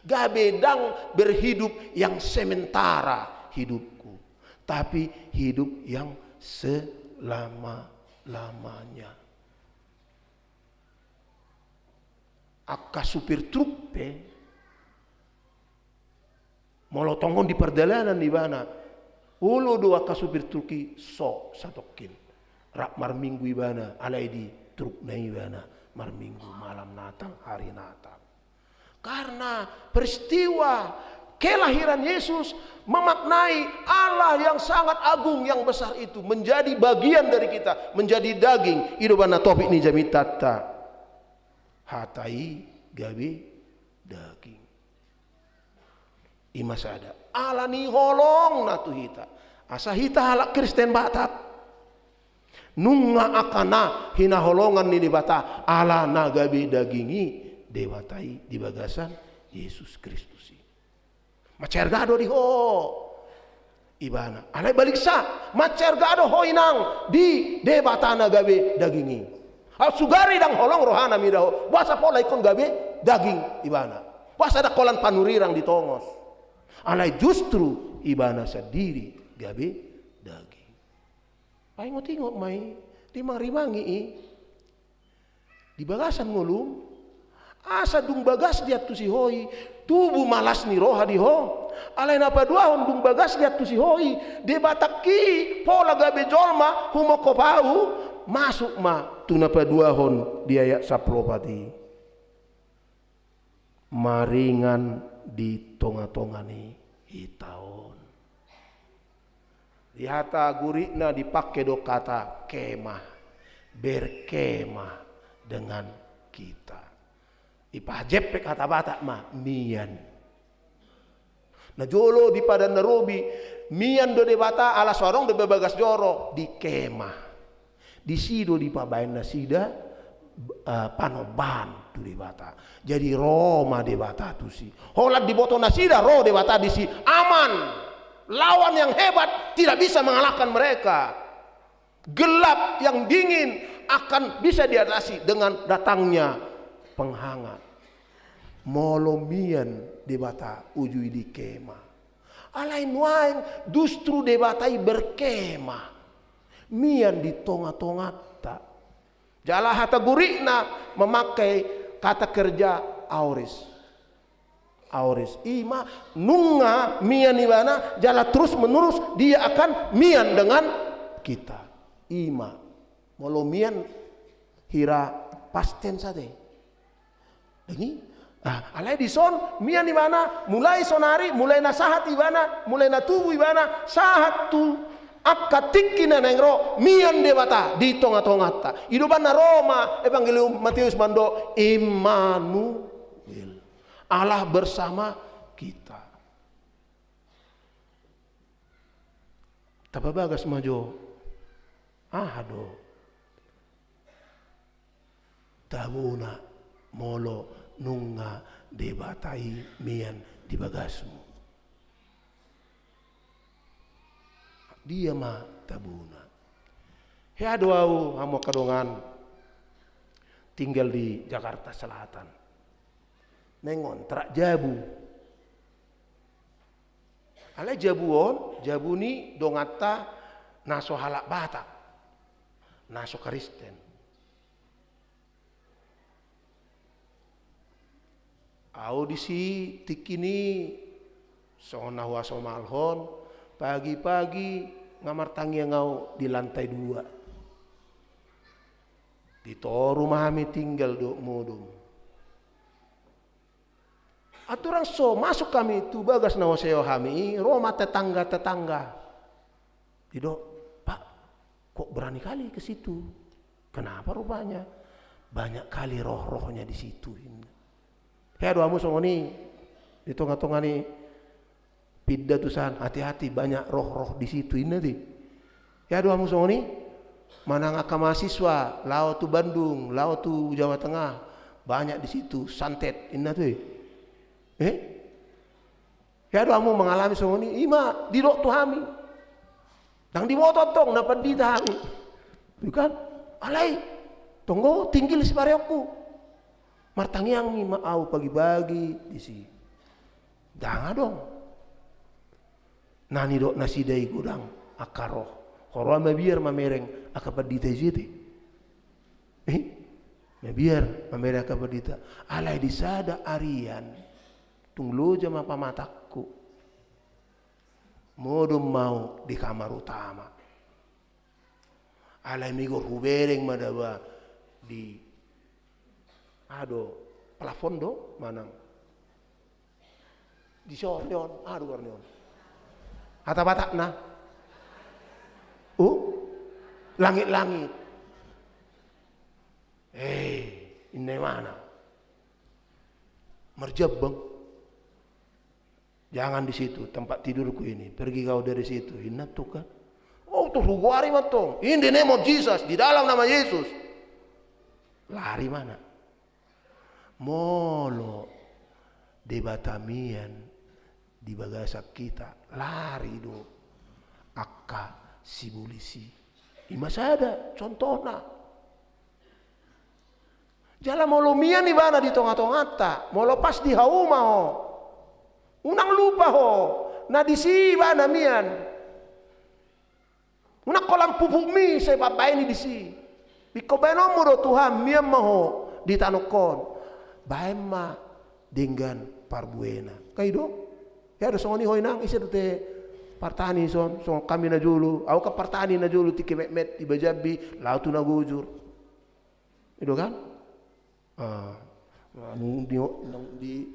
Gabe ndang berhidup yang sementara hidupku, tapi hidup yang selama-lamanya. Angka supir truk pe, molo tongon di pardalanan ibana, olo do angka supir truk i so satongkin. Rap marminggu ibana, alai di trukna ibana marminggu malam Natal, hari Natal. Karena peristiwa kelahiran Yesus memaknai Allah yang sangat agung, yang besar itu menjadi bagian dari kita, menjadi daging. I do umbahen na topik ni jamitanta. Hata i gabe daging. I ma sada. Alani holongna tu hita. Asa hita halak Kristen Batak, nunga angka na hinaholongan ni Debata, ala na gabe daging i Debata i di bagasan Yesus Kristus i. Mansai arga do di ho ibana. Alai baliksa, mansai arga do ho inang di Debata na gabe daging i. Au sugari ndang holong rohana mida ho, boasa pola ingkon gabe daging ibana? Boasa ndang holan panurirang ditongos? Alai justru ibana sandiri gabe daging. Paingot-ingot ma i, rimang-rimangi i. Di bagasan ngolum, asa dung bagas diantusi ho i, tubu ma las ni roha di ho. Alai na paduahon, dung bagas diantusi ho i, Debatangki i pola gabe jolma humongkop au, masuk ma tu na paduahon di ayat sampulu opat i. Maringan di tonga-tonga ni hita on. Di hata Gurikna dipangke do kata kemah, berkemah dengan kita. Ipajempek hata Batak ma mian. Na jolo di Padan na Robi, mian do Debata ala so adong dope bagas joro, di kemah. Disi do dipabaen nasida, eh, panombahan tu Debata. Jadi ro ma Debata tusi. Holan diboto nasida ro Debata disi. Aman. Lawan yang hebat tidak bisa mengalahkan mereka. Gelap yang dingin akan bisa diatasi dengan datangnya penghangat. Molo mian Debata uju i di kemah. Alai nuaeng justru Debata i berkemah. Mian di tonga-tonganta. Jala hata Gurikna memakai kata kerja aorist. Aorist. I ma nunga mian ibana, jala terus menerus dia akan mian dengan kita. I ma. Molo mian hira past tense ate. Dang i? Ah, alai dison, mian ibana, mulai sonari, mulai na sahat ibana, mulai na tubu ibana, sahat tu angka tingki na naeng ro, mian Debata di tonga-tonganta. I do umbahen na ro ma Evangelium Mateus mandok, Immanuel. Allah bersama kita. Tapabagas ma jo, aha do tabona molo nunga Debata i mian di bagasmu? Dia ma tabona. Hea do ahu, hamu angka dongan, tinggal di Jakarta Selatan, mengontrak jabu. Alai jabu on, jabu ni donganta na so halak Batak, na so Kristen. Ahu disi tingki ni, songon na huhasomalhon, pagi-pagi nga martangiang ahu di lantai dua. Di toru ma hami tinggal dohot modom. Aturang so masuk hami tu bagas na husea hami i, ro ma tetangga-tetangga. Didok, "Pak, kok berani kali ke situ? Kenapa rupanya? Banyak kali roh-rohnya di situ," inna. Hea do hamu songon i, di tonga-tonga ni pinda tusan, "Hati-hati, banyak roh-roh di situ," inna di. Hea do hamu songon i, manang angka mahasiswa laho tu Bandung, laho tu Jawa Tengah, "Banyak di situ santet," inna tu i. Eh? Hea do hamu mangalami songon i? I ma didok tu hami. Ndang diboto tong na pandita hami, bukan? Alai tonggo tinggil sipareonku. Martangiang i ma ahu pagi-pagi disi. Ndang adong na nidok nasida i godang angka roh. Huroha mabiar mamereng angka pandita i, ise te? Eh? Mabiar mamereng angka pandita. Alai di sada arian, tung loja ma pamatangku, modom ahu di kamar utama. Alai migor hubereng ma daba di, aha do, plafon do manang di son ni on, aha do goar ni on, hata Batakna. Uh, langit-langit. Eh, inna imana. Marjambang. "Jangan di situ tempat tidurku ini, pergi kau dari situ," inna tong kan. Oh, tung hugoari ma tong, "In the name of Jesus, di dalam nama Yesus." Lari ma na. Molo Debata mian di bagasan hita, lari do angka sibolis i. I ma sada contohna. Jala molo mian ibana di tonga-tonganta, molo pas di hauma ho, unang lupa ho na disi ibana mian. Unang holan pupukmi sai pambaen i disi. Ingkon baenonmu do Tuhan, mian ma ho di tanongkon. Baen ma denggan parbuena. Kan i do? Hea do songon i ho inang, ise do te partani son, songon hami na jolo. Ahu kan partani na jolo tingki metmet, iba Jambi, laho tu Nagojur. I do kan? Ah, nung di, nung di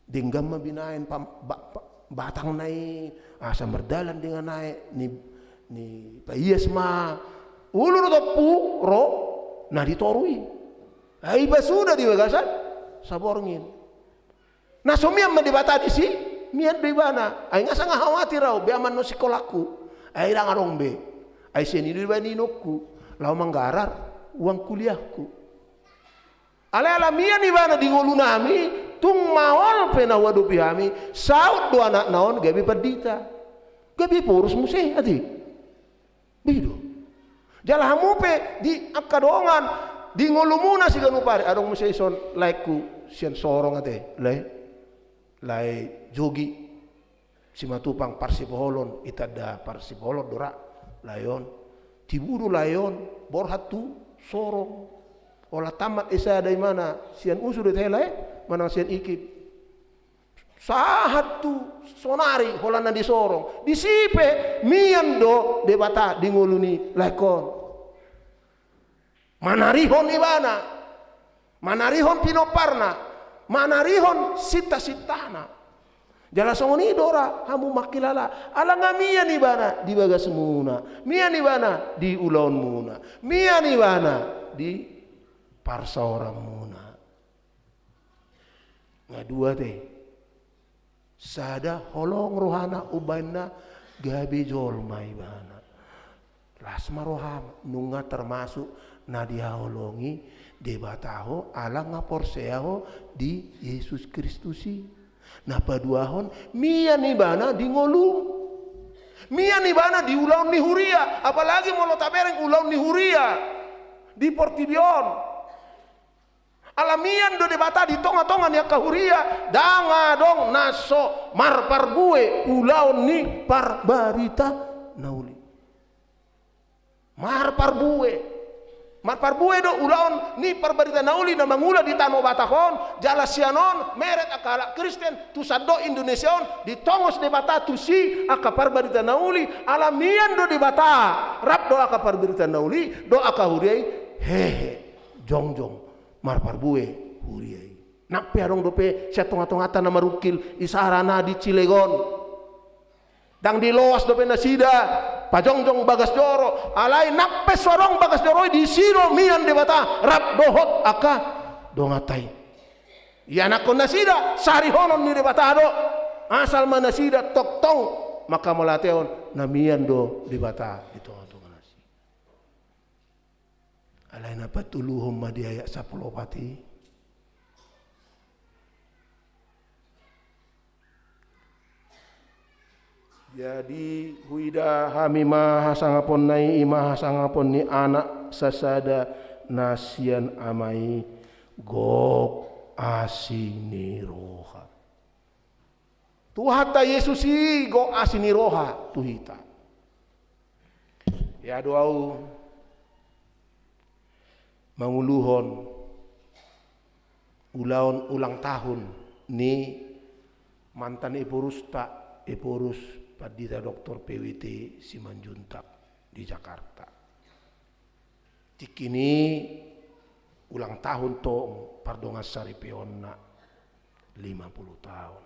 denggan ma binaen pam-, ba-, ba-, batangna i, asa mardalan denggan aek, ni, ni paias ma ulu dohot ompu ro na di toru i. Ai iba suda di bagasan saborngin. Na so mian ma Debata disi, mian do ibana. Ai nga sanga khawatir ahu be, amang, na sikolangku. Ai ndang adong be. Ai sian i do dibaen inongku laho manggarar uang kuliahku. Alai ala mian ibana di ngolunami, tung maol pe na huadopi hami, saut do anakna on gabe pandita. Gabe boru muse, ate. Be i do. Jala hamu pe di angka dongan, di ngolumuna siganup ari, adong muse ison laengku sian Sorong, ate, lae. Lae Jogi Simatupang, parsipoholon, itanda parsipoholon do ra lae on. Tibu do lae on borhat tu Sorong. Holan tamat S A da imana, sian Usu do, ate, lae, manang sian Ikip. Sahat tu sonari holan na di Sorong. Disi pe mian do Debata di ngolu ni laengkon. Manarihon ibana, manarihon pinomparna, manarihon sintasintana. Jala songon i do ra hamu mangkilala, ala nga mian ibana di bagasmuna, mian ibana di ulaonmuna, mian ibana di parsaoranmuna. Nga dua, ate. Sada holong rohana umbahen na gabe jolma ibana. Las ma roham, nunga termasuk na dihaholongi Debata ho, ala nga porsea ho di Jesus Kristus i. Na paduahon, mian ibana di ngolum. Mian ibana di ulaon ni huria, apalagi molo tabereng ulaon ni huria di portibi on. Ala mian do Debata di tonga-tonga ni angka huria, ndang adong na so marparbue ulaon ni parbarita na uli. Marparbue. Marparbue do ulaon ni parbarita na uli na mangula di tano Batak on, jala sian on meret angka halak Kristen tu sandok Indonesia on, ditongos Debata tusi angka parbarita na uli, ala mian do Debata, rap do angka parbarita na uli, dohot angka huria i, hehe, jongjong, marparbue huria i. Nang pe adong dope sian tonga-tonganta na marungkil, isarana di Cilegon. Ndang diloas dope nasida pajongjong bagas joro, alai nang pe so adong bagas joro i, disi do mian Debata rap dohot angka donganta i. Ianakhon nasida sarihonon ni Debata do, asal ma nasida tongtong manghamauliatehon, na mian do Debata di tonga-tonga nasida. Alai na patoluhon ma di ayat sampulu opat i. Jadi huida hami ma hasangaponna i, i ma hasangapon ni Anak sasada na sian Ama i, gok asi ni roha. Tuhanta Jesus i gok asi ni roha tu hita. Ia do ahu manguluhon ulaon ulang tahun ni mantan Eporusta, Eporus Pandita Doktor P W T Simanjuntak di Jakarta. Tingki ni ulang tahun tong pardongansaripeonna lima puluh taon.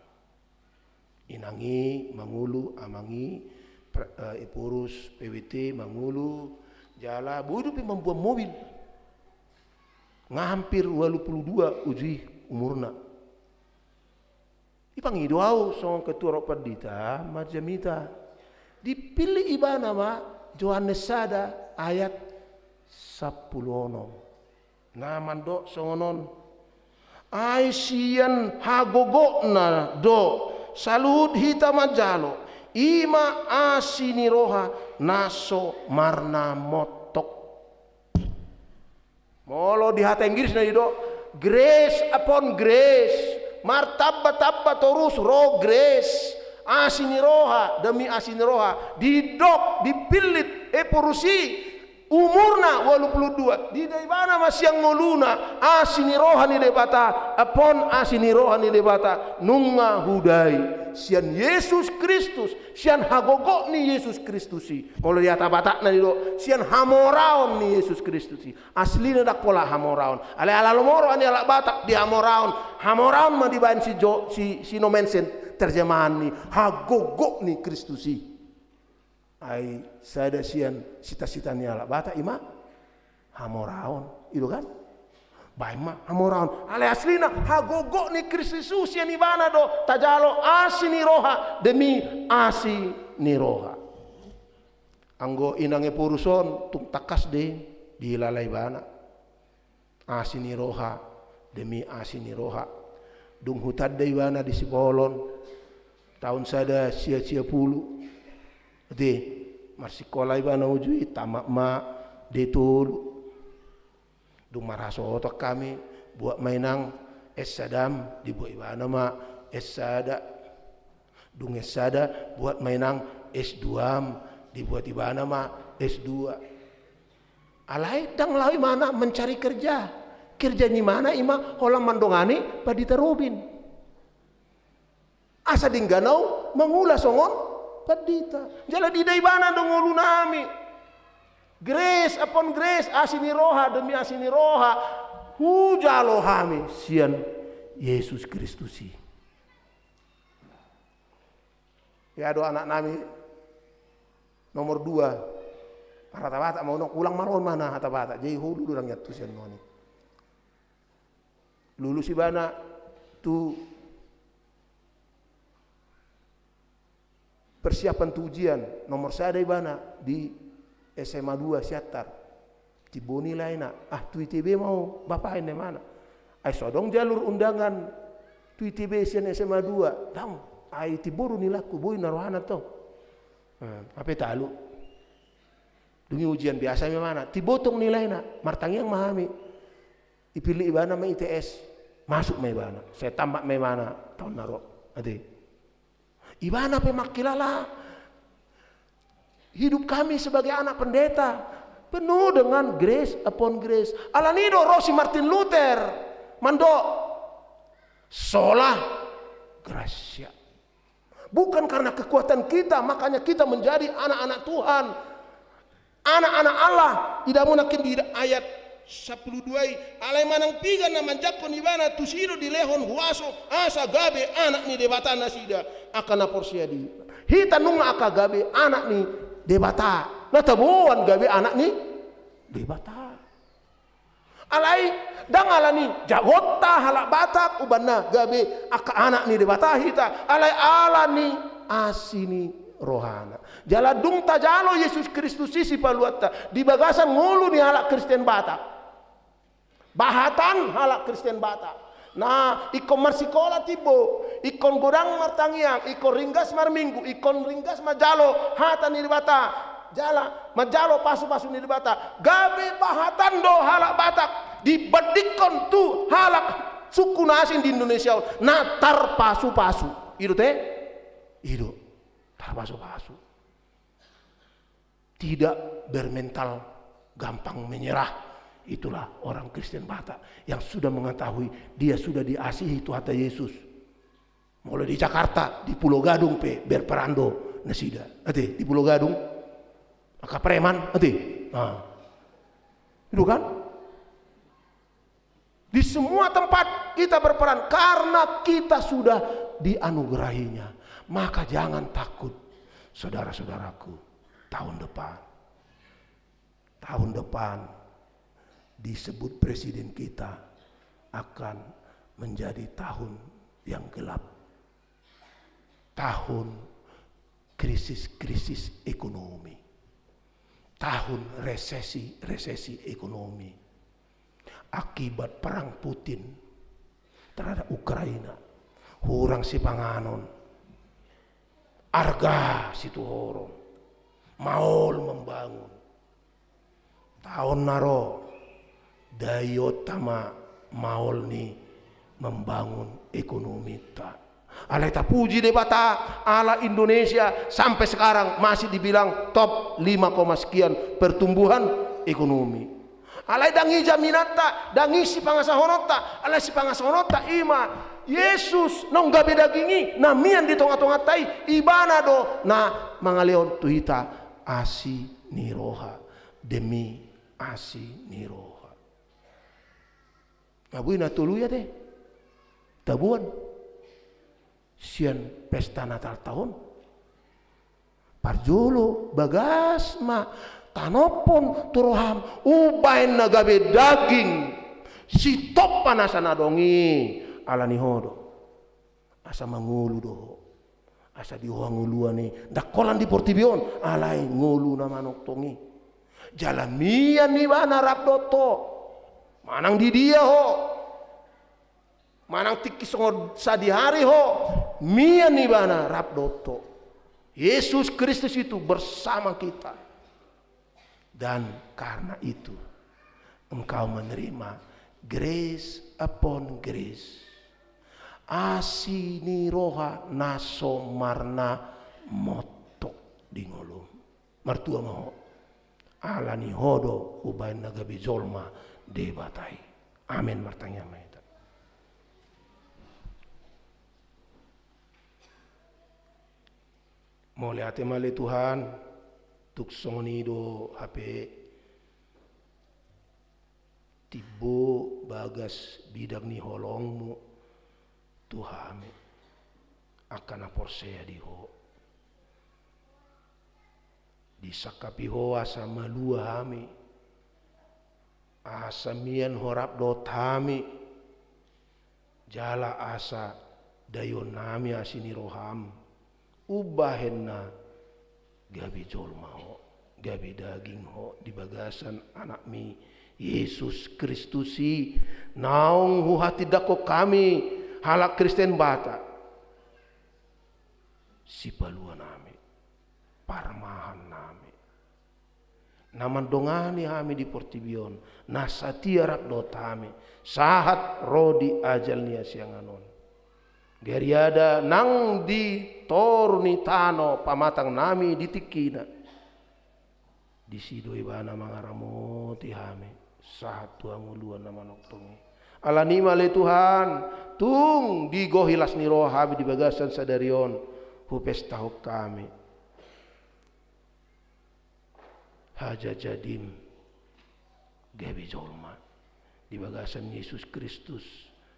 Inang i mangolu, amang i, pra-, eh, Eporus P W T mangolu, jala boi dope mamboan mobil. Nga hampir ualu pulu dua uju i umurna. Dipangido ahu songon ketua rok pandita marjamita. Dipillit ibana ma Johannes sada ayat sampulu onom. Na mandok songon on. Ai sian hagogotna do saluhut hita manjalo, i ma asi ni roha na so marnamontok. Molo di hata Inggris na didok, grace upon grace, martamba-tamba torus ro grace, asi ni roha demi asi ni roha, didok, dipillit Eporus i, umurna ualu pulu dua, diida ibana ma sian ngoluna asi ni roha ni Debata, upon asi ni roha ni Debata, nunga hudai sian Jesus Kristus, sian hagogot ni Jesus Kristus i. Molo di hata Batakna didok, sian hamoraon ni Jesus Kristus i. Aslina ndang pola hamoraon. Alai ala lomo roha ni halak Batak di hamoraon. Hamoraon ma dibaen si Jo, si, si Nommensen terjemahan ni hagogot ni Kristus i. Ai sada sian sita-sita ni halak Batak i ma hamoraon. I do kan? Baen ma hamoraon. Alai aslina hagogot ni Kristus i sian ibana do tajalo asi ni roha demi asi ni roha. Anggo inang Eporus on tung tangkas do i dihilala ibana. Asi ni roha demi asi ni roha. Dung hutanda ibana di sipolon taon sada sia sia pulu. Ate, marsikola ibana uju i, tamat ma D tolu. Dung marhasohotan hami, buat ma inang S sadam, dibuat ibana ma S sada. Dung S sada, buat ma inang S duam, dibuat ibana ma S dua. Alai ndang laho ibana mencari kerja. Kerja ni ibana i ma holan mandongani Pandita Robin. Asa denggan ahu mangula songon pandita. Jala diida ibana do ngolunami. Grace upon grace, asi ni roha demi asi ni roha. Hujalo hami sian Jesus Kristus i. Ia do anaknami nomor dua. Marhata Batak ma unang, ulang ma ro ibana hata Batak. Jadi holu do ndang iantusi annon i. Lulus ibana tu persiapan tu ujian, nomor sada ibana di S M A dua Siantar. Timbo nilaina, ah, tu I T B ma ho bapa, ninna ibana. Ai so adong jalur undangan tu I T B sian S M A dua, dang, ai timbo do nilaanku, boi na rohana tong. Nah, hape talu. Dung i ujian biasa ma ibana, timbo tong nilaina, martangiang ma hami. Dipillit ibana ma I T S, masuk ma ibana, sai tamat ma ibana taon na ro. Ate. Ibana pe mangkilala hidup kami sebagai anak pendeta penuh dengan grace upon grace. Alani i do ro si Martin Luther mandok sola gratia. Bukan karena kekuatan kita makanya kita menjadi anak-anak Tuhan, anak-anak Allah. Idamu nangkin di ayat sampulu dua i, alai manang piga na manjangkon ibana, tusi do dilehon huaso asa gabe anak ni Debata nasida angka na porsea di. Hita nunga angka gabe anak ni Debata, na taboan gabe anak ni Debata. Alai dang alani jagonta halak Batak umbahen na gabe angka anak ni Debata hita, alai alani asi ni rohana. Jala dung tajalo Jesus Kristus i sipaluanta di bagasan ngolu ni halak Kristen Batak, bahatan halak Kristen Batak. Nah, ingkon marsikola timbo, ingkon godang martangiang, ingkon ringgas marminggu, ingkon ringgas manjalo hata ni Debata, jala manjalo pasupasu ni Debata. Gabe bahatan do halak Batak dibandingkon tu halak suku na asing di Indonesia on na tarpasupasu. I do te? I do, tarpasupasu. Tidak bermental gampang menyerah. Itulah orang Kristen Batak yang sudah mengetahui dia sudah diasihi Tuhanta Yesus. Molo di Jakarta, di Pulo Gadung pe berperan do nasida. Ate, di Pulo Gadung, angka preman, ate. Nah. Itu kan? Di semua tempat kita berperan karena kita sudah dianugerahinya. Maka jangan takut, saudara-saudaraku, tahun depan. Tahun depan disebut presiden kita akan menjadi tahun yang gelap. Tahun krisis-krisis ekonomi. Tahun resesi-resesi ekonomi. Akibat perang Putin terhadap Ukraina, hurang sipanganon, arga situhoron, maol membangun. Taon na ro, daionta ma maol ni membangun ekonominta. Alai tapuji Debata, ala Indonesia sampai sekarang masih dibilang top lima koma sekian pertumbuhan ekonomi. Alai dang i jaminanta, dang i sipangasahononta, alai sipangasahononta i ma Jesus naung gabe daging i, na mian di tongatonganta i, ibana do na mangalehon tu hita asi ni roha demi asi ni roha. Nga boi na tolu i ate taboan sian pesta Natalta on. Parjolo bagas ma tanophon tu roham, umbahen na gabe daging, sitompa nasa na adong i, alani ho do. Asa mangolu do ho. Asa di ho hangoluan i ndang holan di portibi on, alai ngolu na manongtong i. Jala mian ibana rap dohot ho. Manang di dia ho, manang tingki songon sadihari ho, mian ibana rap dohot ho. Yesus Kristus itu bersama kita. Dan karena itu, engkau menerima grace upon grace. Asi ni roha na so marna montok di ngolum. Martua ma ho. Alani ho do umbahen na gabe jolma Debata i. Amen. Martangiang ma hita. Mauliate ma ale Tuhan, tung songon i do hape timbo bagas bidang ni holongmu tu hami angka na porsea di ho. Disangkapi ho asa malua hami, asa mian ho rap dohot hami, jala asa daion hami asi ni roham, Umbahen na gabe jolma ho, gabe daging ho di bagasan Anakmi Jesus Kristus i, naung huhatindangkon hami halak Kristen Batak, sipaluanami, parmahannami, na mandongani hami di portibi on, na satia rap dohot hami sahat ro di ajal ni hasiangan on. Gariada nang di toru ni tano pamatangnami di tingkina, disi do Ibana mangaramoti hami sahat tu hangoluan na manongtong i. Alani i ma ale Tuhan, tung digohi las ni roha hami di bagasan sadari on, hupestahon hami hajajadim gabe jolma di bagasan Jesus Kristus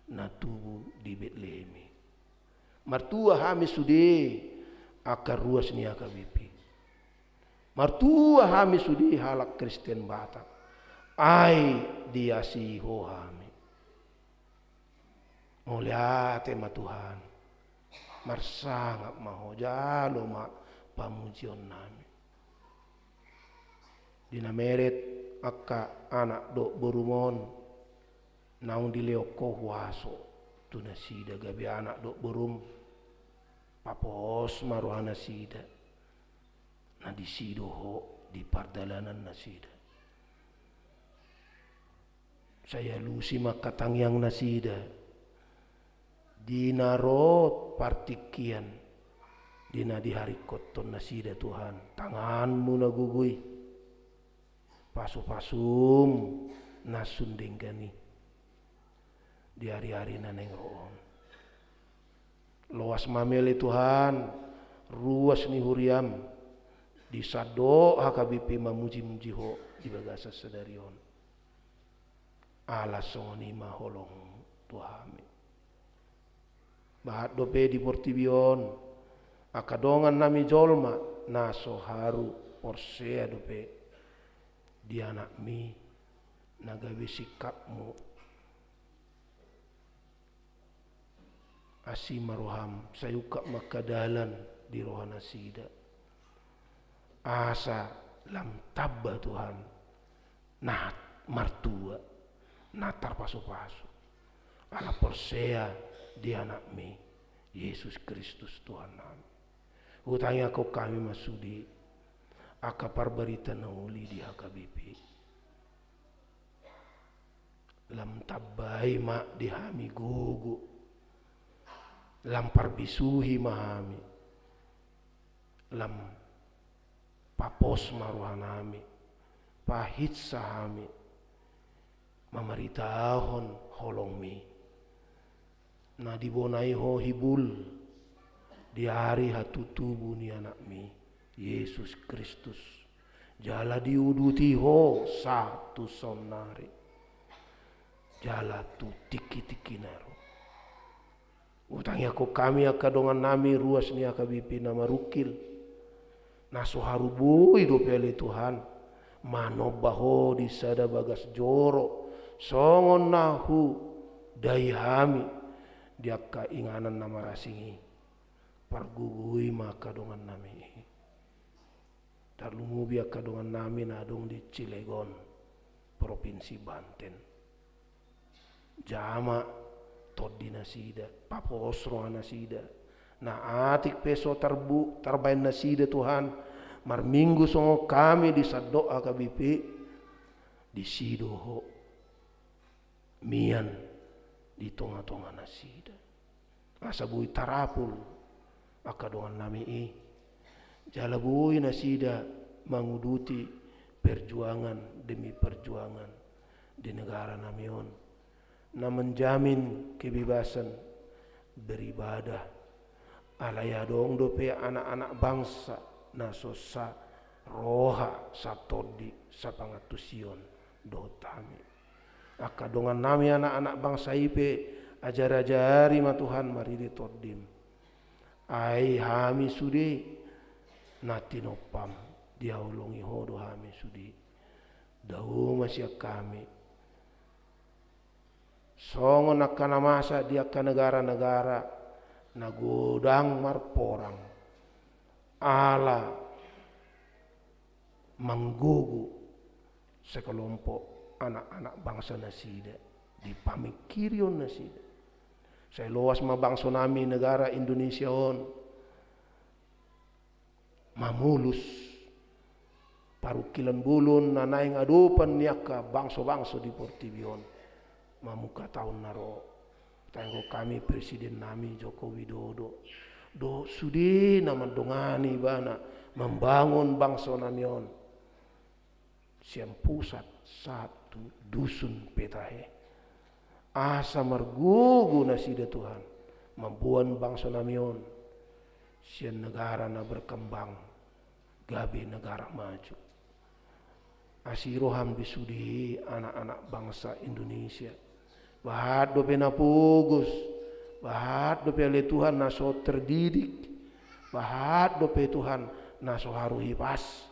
na tubu di Betlehem i. Martua hami sude angka ruas ni H K B P. Martua hami sude halak Kristen Batak. Ai diasihi Ho hami. Mauliate ma Tuhan. Marsangap ma Ho, jalo ma pamujionnami. Di na meret angka anak dohot borum on, naung dilehon Ho huaso tu nasida gabe anak dohot borum, papos ma roha nasida, na disi do Ho di pardalanan nasida. Sai alusi ma angka tangiang nasida di na ro partingkian, di na diharingkothon nasida Tuhan, tanganMu na gogo i, pasupasuM na sun denggan i di ariari na naeng ro on. Loas ma hami ale Tuhan, ruas ni huriaM, di sandok H K B P mamujimuji Ho di bagasan sadari on. Ala songon i ma holongMu tu hami. Bahat dope di portibi on angka dongannami jolma na so haru porsea dope di AnakMi na gabe singkapMu. Asi ma rohaM, sai ungkap ma angka dalan di roha nasida. Asa lam tamba Tuhan, na martua, na tarpasupasu, ala porsea di AnakMi, Jesus Kristus Tuhannami. Hutangiangkon hami ma sude angka parbarita na uli di H K B P. Lam tambai ma di hami gogo. Lam parbisuhi ma hami. Lam papos ma rohanami. Pahinsa hami mamaritahon holongmi. Na dibonai ho hibul di ari hatutubu ni anakmi, Jesus Kristus. Jala diuduti ho sahat tu saonnari. Jala tu tingki-tingki na ro. Utangi angka hami angka dongannami ruas ni H K B P na marungkil. Na so haru boi dope ale Tuhan, manomba ho di sada bagas joro, songon na hudai hami di angka inganan na marasing i. Pargogoi ma angka dongannami i. Tarlumobi angka dongannami na adong di Cilegon, Provinsi Banten. Jama tondi nasida, papos roha nasida. Na atik pe so tarbu-, tarbaen nasida Tuhan, marminggu songon hami di sandok H K B P, disi do ho mian di tonga-tonga nasida. Asa boi tarapul angka dongannami i. Jala boi nasida manguduti perjuangan demi perjuangan di negaranami on. Na menjamin kebebasan beribadah. Alai adong dope anak-anak bangsa na so saroha, satondi, sapangantusion dohot hami. Angka dongannami anak-anak bangsa i pe ajari-ajari ma Tuhan marhite tondim. Ai hami sude na tinompam, dihaholongi ho do hami sude. Dao ma sian hami. Songon angka na masa di angka negara-negara na godang marporang. Ala manggogo sekelompok anak-anak bangsa nasida di pamingkirion nasida. Sai loas ma bangso nami negara Indonesia on mamolus parungkilon bolon na naeng adopan ni angka bangso-bangso di portibi on mamungka taon na ro. Taenggo hami presiden nami Joko Widodo dohot sude na mandongani ibana mambangun bangso nami on sian pusat sahat tu dusun pe tahe. Asa margogo nasida Tuhan mamboan bangso nami on sian negara na berkembang gabe negara maju. Asi roham di sude anak-anak bangsa Indonesia. Bahat dope na pogos, bahat dope ale Tuhan na so terdidik, bahat dope Tuhan na so haru hipas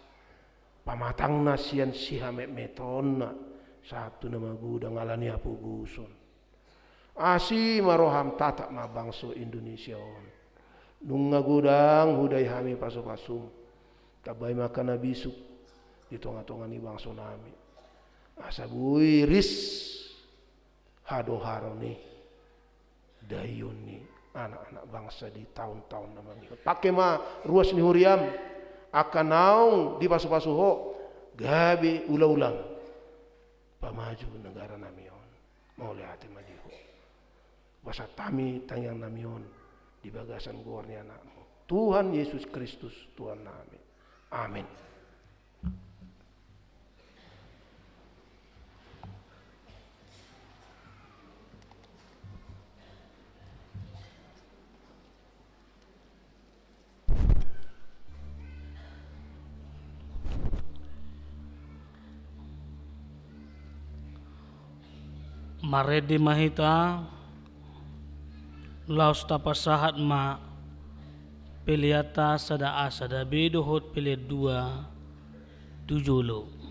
pamatangna sian sihametmetonna sahat tu na magodang ala ni hapogoson. Asi ma roham, tatap ma bangso Indonesia on. Nunga godang hudai hami pasupasum. Tambai ma angka na bisuk di tongatonga ni bangso nami. Asa boi ris hadoharon i daion ni anak-anak bangsa di taon-taon na mangihut. Pangke ma ruas ni huriam angka naung dipasupasu ho gabe ulaulam pamaju negara nami on. Mauliate ma di ho. Pasahat hami tangiang nami on di bagasan goar ni Anakmu Tuhan Yesus Kristus Tuhan nami. Amin. Marende ma hita, laos tapasahat ma peleanta sada A sada B dohot pelean dua tu jolo.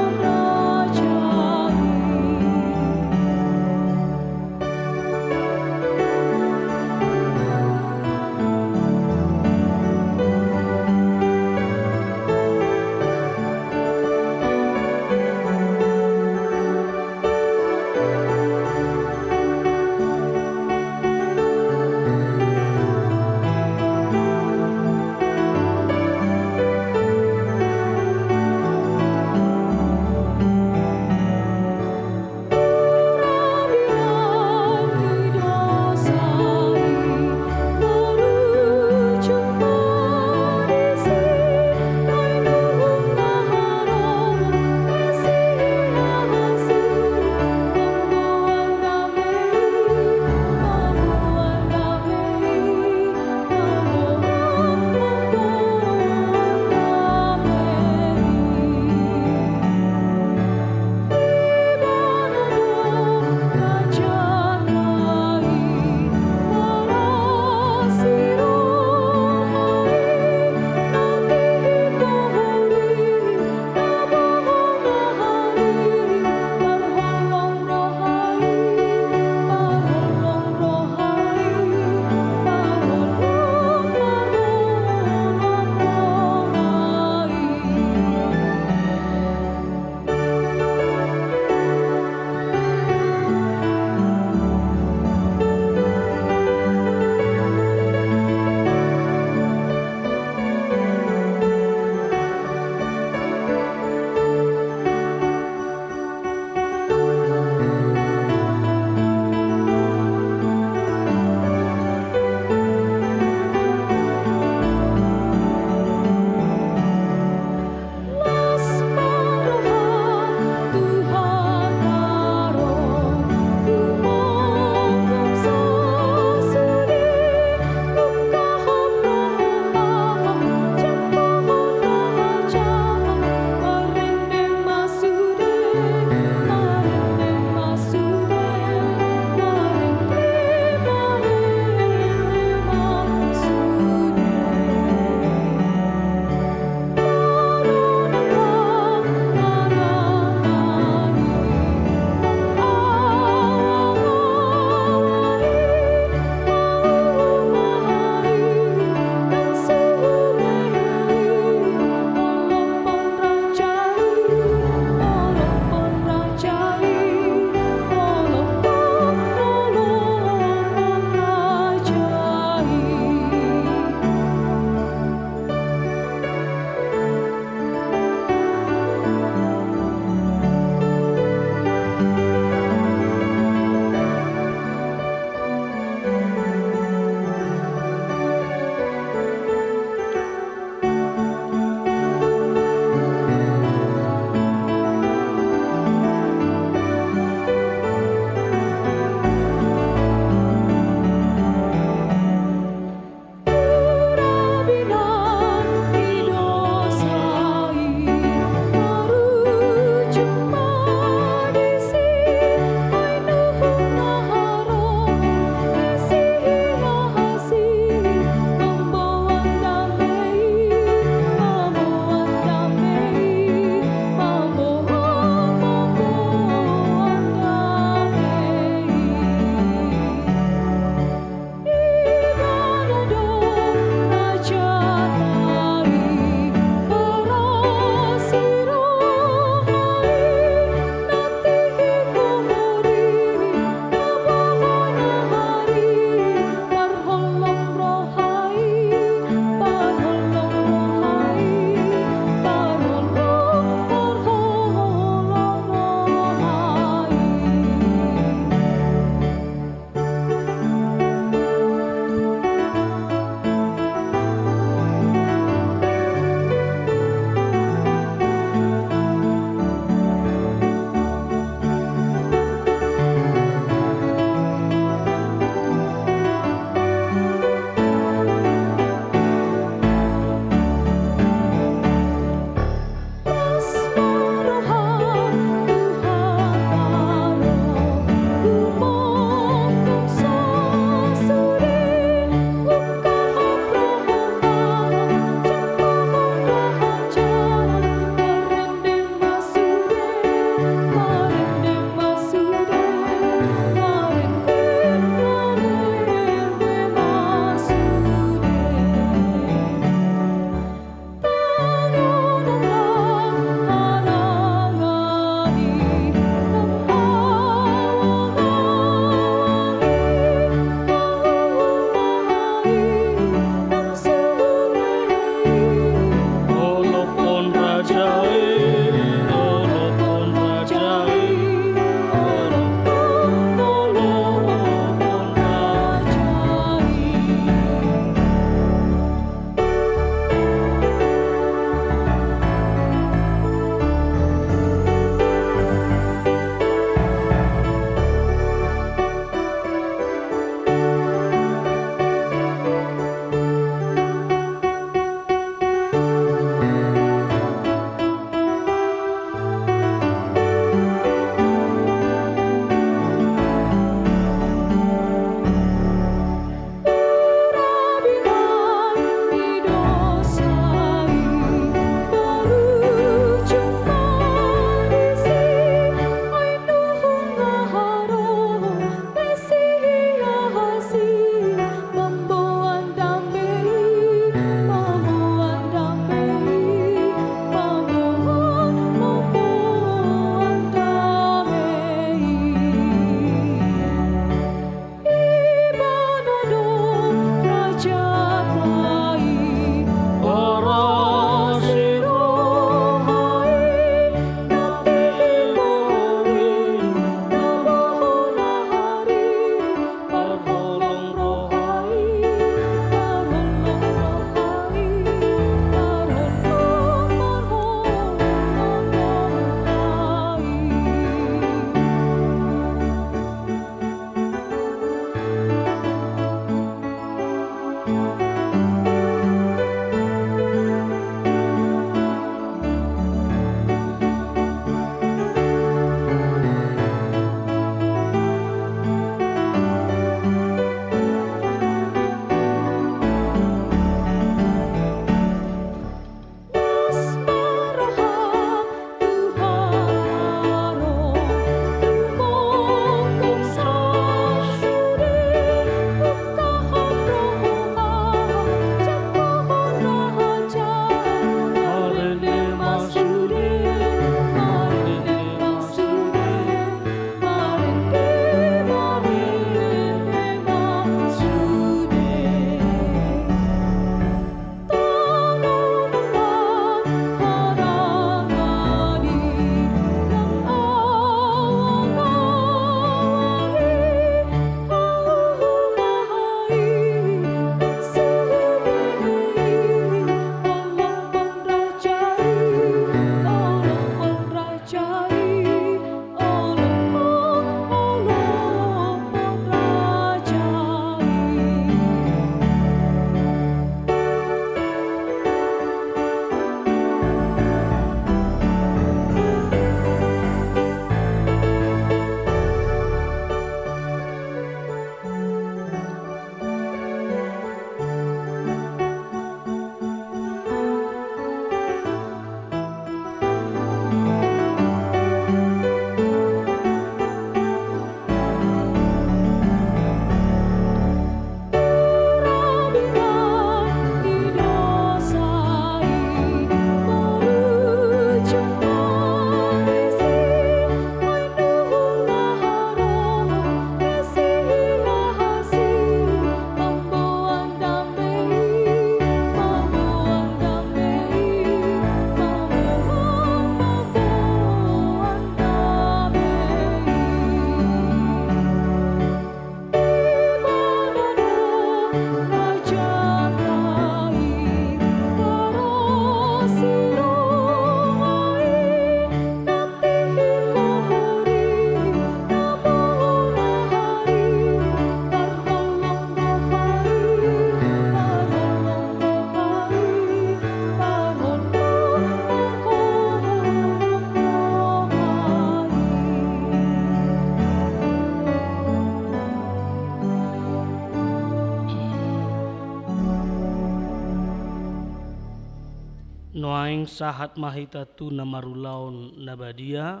Nuaeng sahat ma hita tu na marulaon na badia,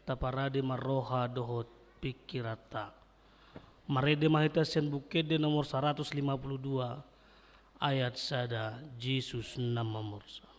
taparade ma roha dohot pingkiranta. Marende ma hita sian Buku Ende nomor saratus lima pulu dua, ayat sada, Jesus na mamursa.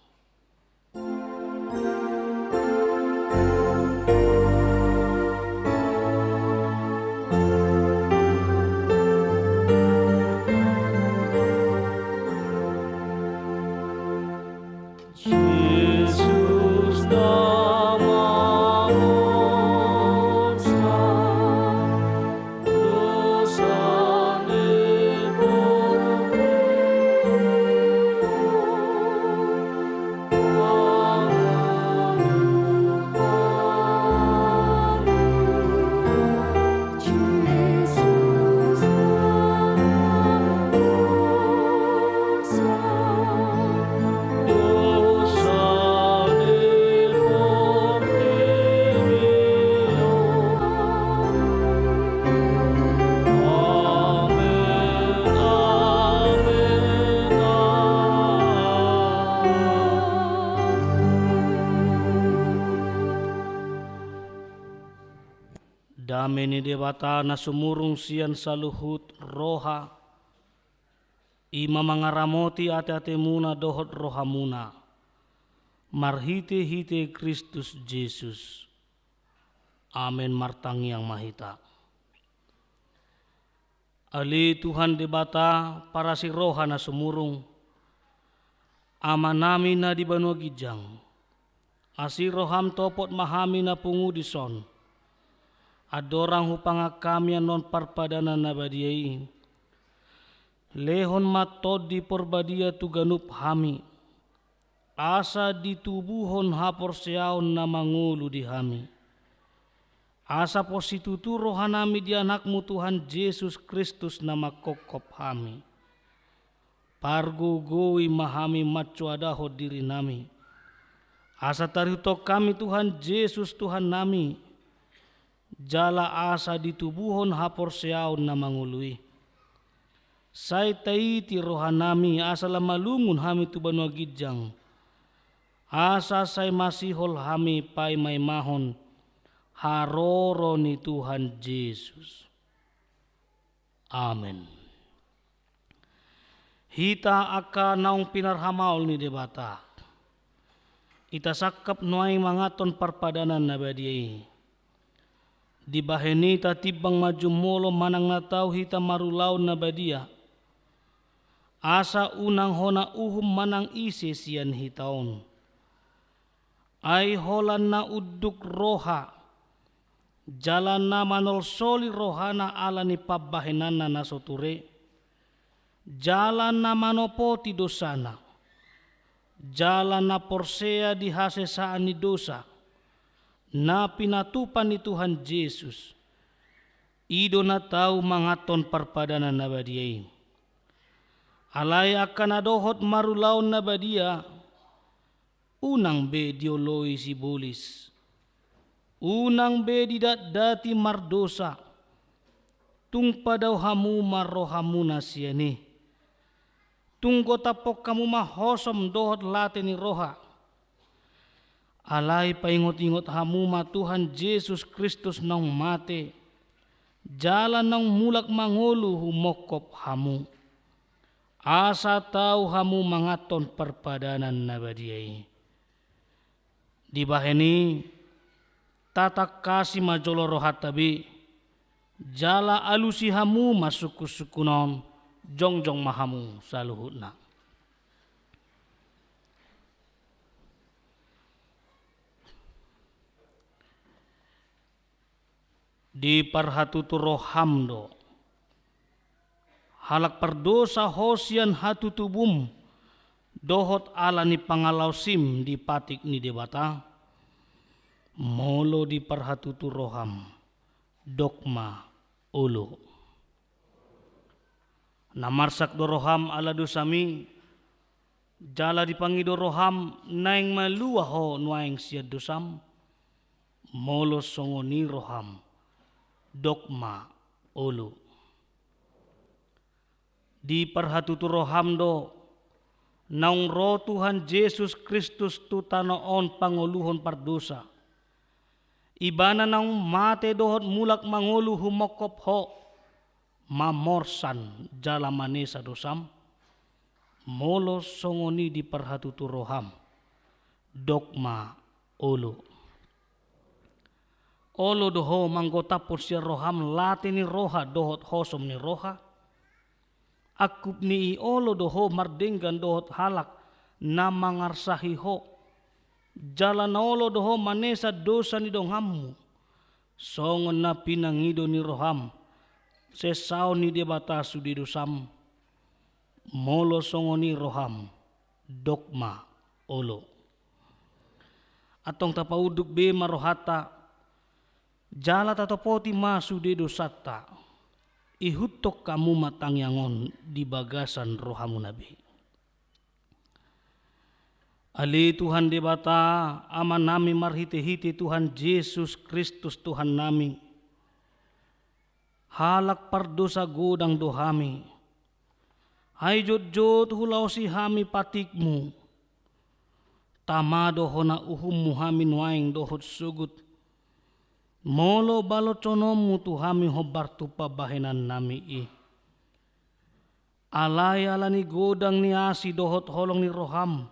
Dame ni Debata na sumurung sian saluhut roha, i ma mangaramoti ateatemuna dohot rohamuna, marhitehite Kristus Jesus. Amen. Martangiang ma hita. Ale Tuhan Debata, parasi roha na sumurung, Amanami na di banua ginjang, asi roham, topot ma hami na pungu dison. Andorang hupangan hami annon parpadanan na badia i, lehon ma Tondi Porbadia tu ganup hami, asa ditubuhon haporseaon na mangolu di hami. Asa pos situtu rohanami di Anakmu Tuhan Jesus Kristus na manghophop hami. Pargogoi ma hami mansoadahon dirinami, asa tarihuthon hami Tuhan Jesus Tuhannami, jala asa ditubuhon haporseaon na mangolu i. Sai taiti rohanami asa lam malungun hami tu banua ginjang, asa sai masihol hami paimaimahon haroro ni Tuhan Jesus. Amen. Hita angka naung pinarhamaol ni Debata, hita sangkap nuaeng manganhon parpadanan na badia i. Dibahen i tatimbang ma jumolo manang na tau hita marulaon na badia, asa unang hona uhum manang ise sian hita on. Ai holan na unduk roha, jala na manolsoli rohana ala ni pambahenanna na so ture, jala na manopoti dosana, jala na porsea di hasesaan ni dosa, na pinatupa ni Tuhan Jesus, i do na tau manganhon parpadanan na badia i. Alai angka na dohot marulaon na badia, unang be dioloi sibolis, unang be didatdati mardosa, tung padao hamu ma rohamuna sian i. Tung gotaphon hamu ma hosom dohot late ni roha. Alai paingotingot hamu ma Tuhan Jesus Kristus naung mate, jala naung mulak mangolu humophop hamu, asa tau hamu manganhon parpadanan na badia i. Dibahen i, tatangkasi ma jolo rohanta be, jala alusi hamu ma sungkunsungkun on. Jongjong ma hamu saluhutna. Diparhatutu roham do, halak pardosa ho sian hatutubum, dohot ala ni pangalaosim di patik ni Debata? Molo diparhatutu roham, dok ma olo. Na marsak do roham ala dosami, jala dipangido roham naeng malua ho nuaeng sian dosam? Molo songon i roham, dok ma olo. Diparhatutu roham do, naung ro Tuhan Jesus Kristus tu tano on pangoluhon pardosa. Ibana naung mate dohot mulak mangolu humongkop Ho, mamorsan jala manesa dosam. Molo songon i diparhatutu roham, dok ma olo. Olo do Ho manggotaphon sian roham late ni roha dohot hosom ni roha. Angkup ni i olo do Ho mardenggan dohot halak na mangarsahi Ho. Jala na olo do Ho manesa dosa ni donganmu, songon na pinangido ni roham, sesaon ni Debata sude dosam. Molo songon i roham, dok ma olo. Antong tapaunduk be ma rohanta, jala tatopoti ma sude dosanta. Ihuthon hamu ma tangiang on di bagasan rohamuna be. Ale Tuhan Debata, Amanami marhitehite Tuhan Jesus Kristus Tuhannami, halak pardosa godang do hami. Ai jotjot hulaosi hami patikmu. Tama do hona uhummu hami nuaeng dohot sogot, molo baloshononmu tu hami hombar tu pambahenannami i. Alai ala ni godang ni asi dohot holong ni roham,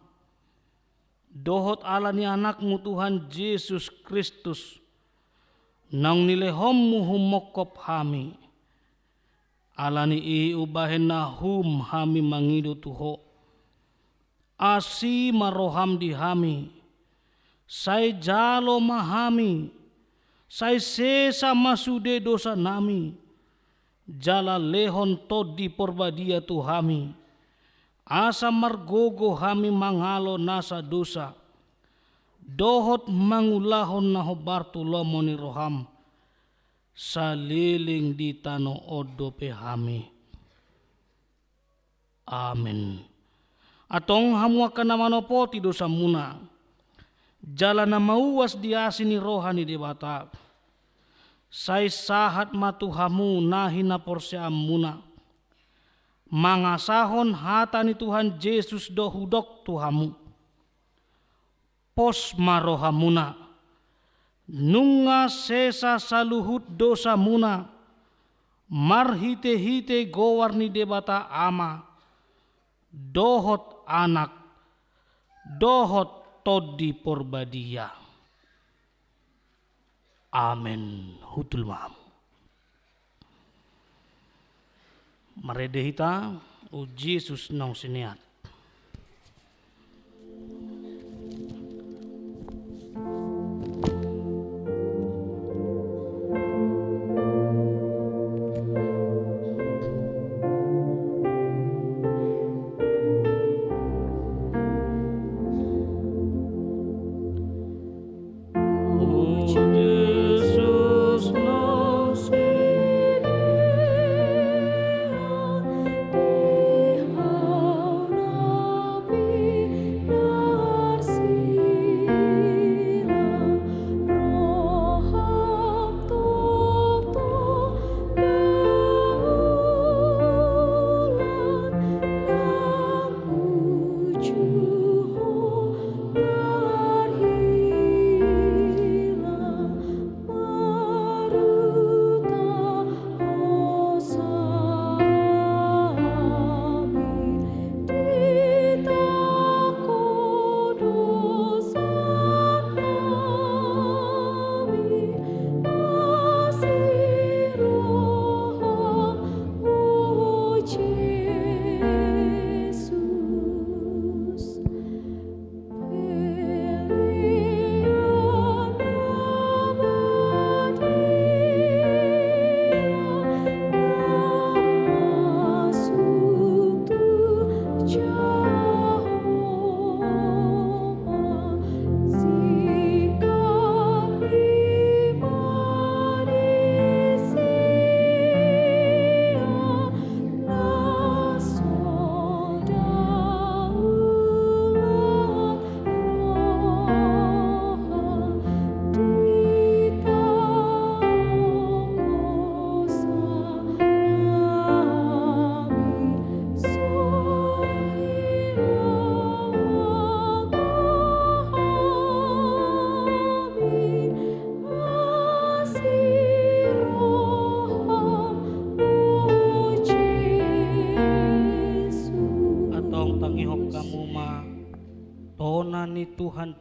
dohot ala ni Anakmu Tuhan Jesus Kristus, naung nilehonmu humongkop hami. Ala ni i umbahen na hum hami mangido tu Ho. Asi ma roham di hami. Sai jalo ma hami. Sai sesa ma sude dosanami. Jala lehon Tondi Porbadia tu hami. Asa margogo hami mangalo nasa dosa. Dohot mangulahon na hombar tu lomo ni roham. Saleleng di tano on dope hami. Amen. Antong hamu angka na manopoti dosamuna, jala na mauas di asi ni roha ni Debata, sai sahat ma tu hamu na hinaporseaonmuna, mangasahon hata ni Tuhan Jesus do hudok tu hamu. Pos ma rohamuna, nunga sesa saluhut dosamuna, marhitehite goar ni Debata Ama, dohot Anak, dohot Tondi Porbadia. Amen. Hundul ma hamu. Marende hita, o Jesus naung sineat.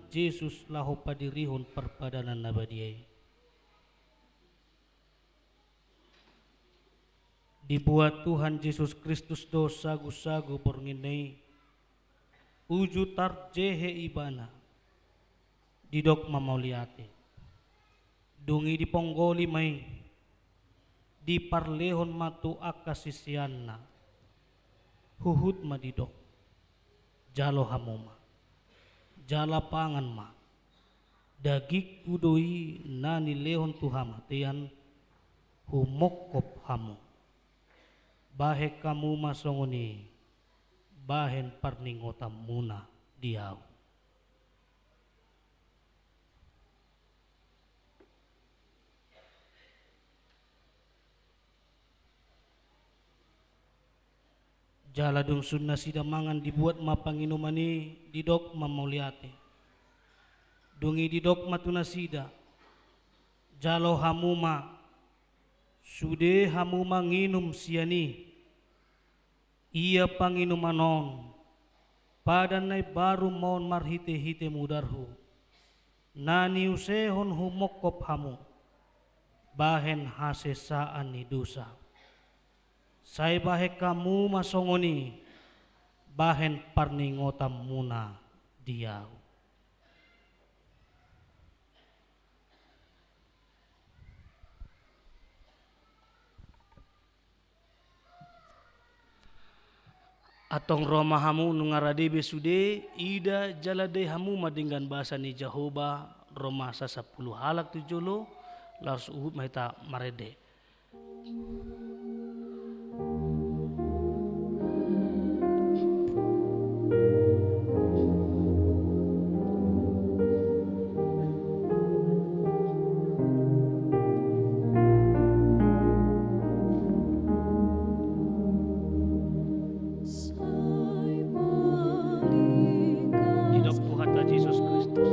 Jesus laho padirihon parpadanan na badia i. Dibuat Tuhan Jesus Kristus do sagusagu borngin na i, uju tarjehe Ibana, didok ma mauliate. Dung i diponggoli ma i, diparlehon ma tu angka siseanna, huhut ma didok: Jalo hamu ma, jala pangan ma, dagingku do i na nilehon tu hamatean, humongkop hamu. Bahen hamu ma songon i, bahen parningotanmuna di ahu. Jala dung sun nasida mangan, dibuat ma panginuman i, didok ma mauliate. Dung i didok ma tu nasida: Jalo hamu ma, sude hamu manginum sian i. Ia panginuman on, padan na imbaru ma on marhitehite mudarhu, na niusehon humongkop hamu, bahen hasesaan ni dosa. Sai bahen hamu ma songon i, bahen parningotanmuna di ahu. Antong ro ma hamu, nunga rade be sude, ida jala dai hamu ma denggan basa ni Jahowa. Ro ma sasampulu halak tu jolo, laos huhut ma hita marende. Didok Tuhanta Jesus Kristus.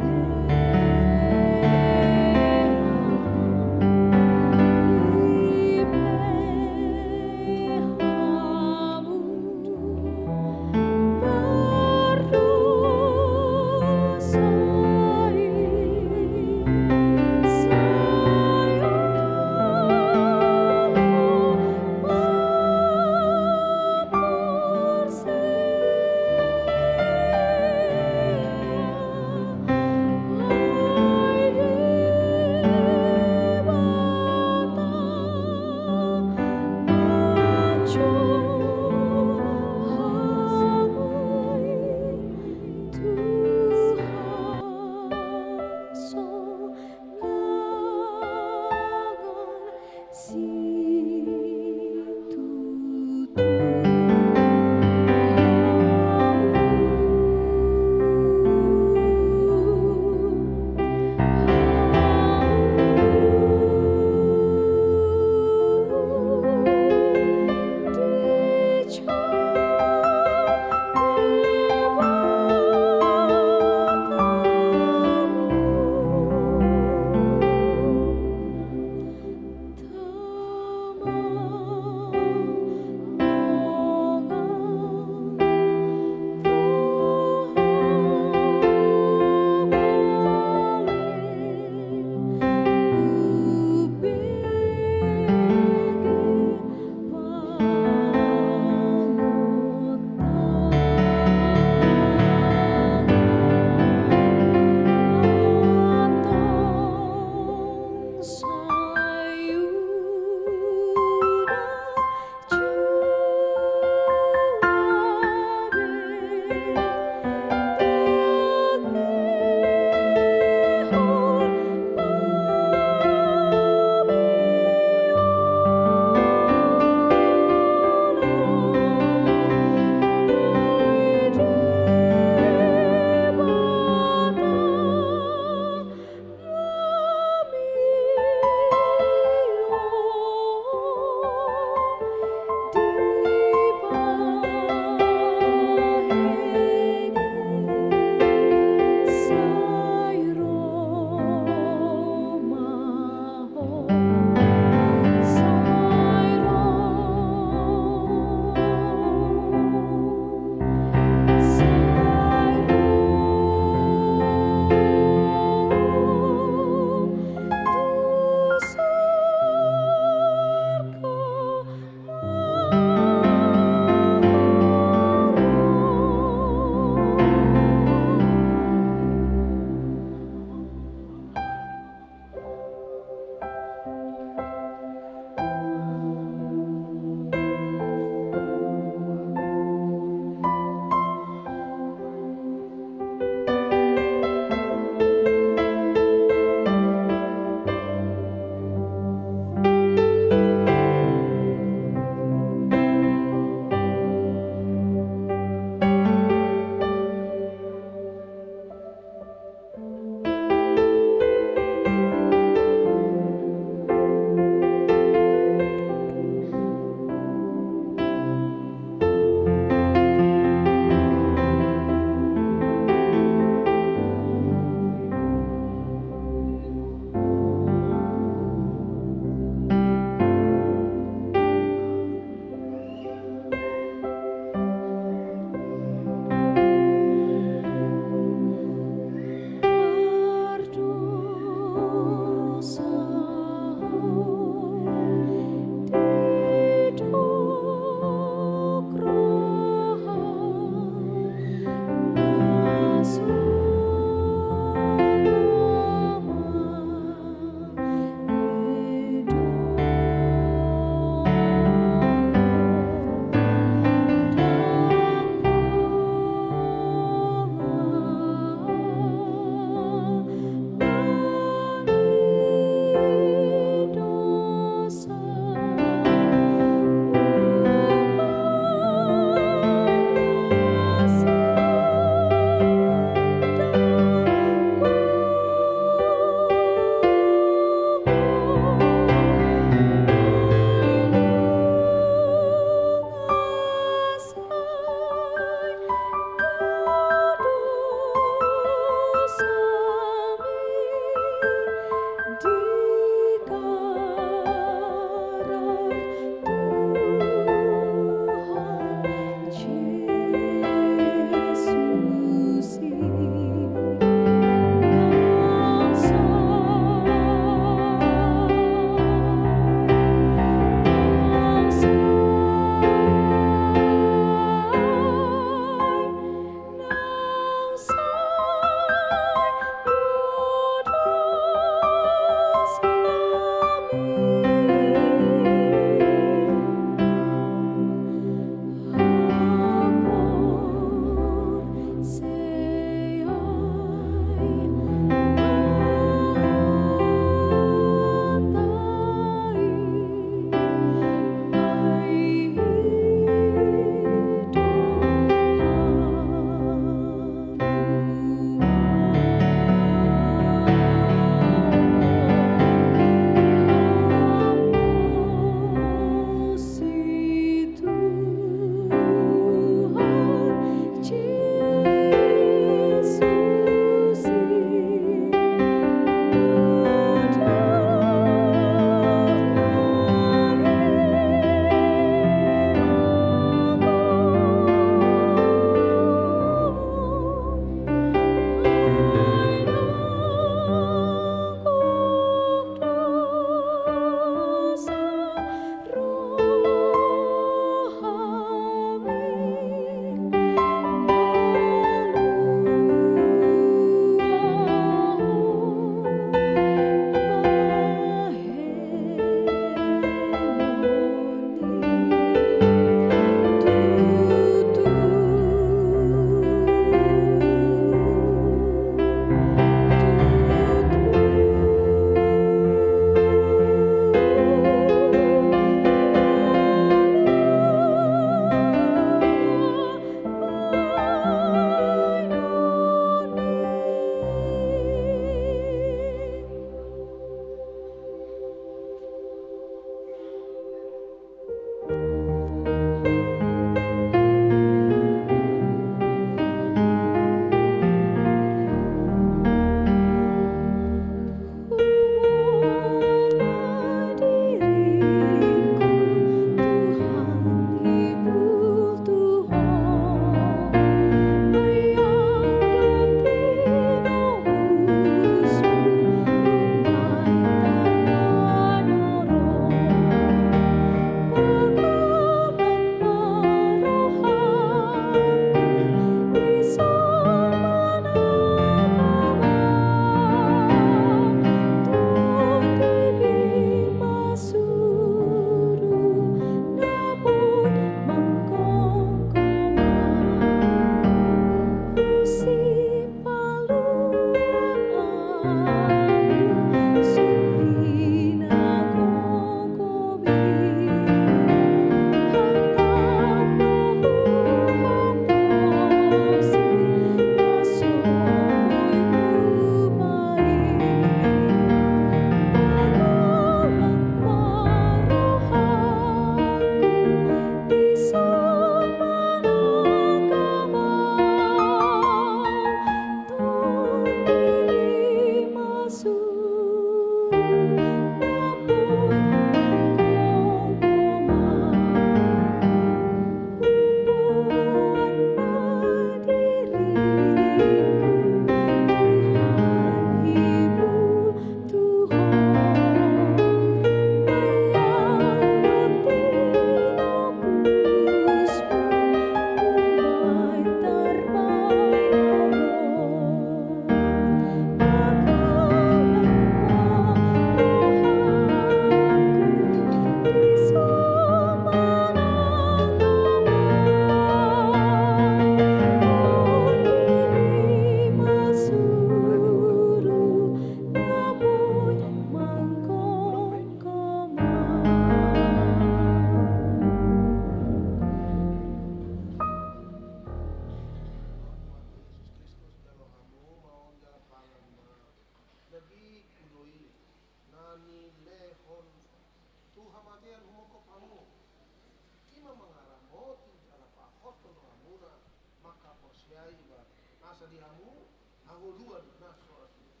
Asa di hamu hangoluan na so ra sude.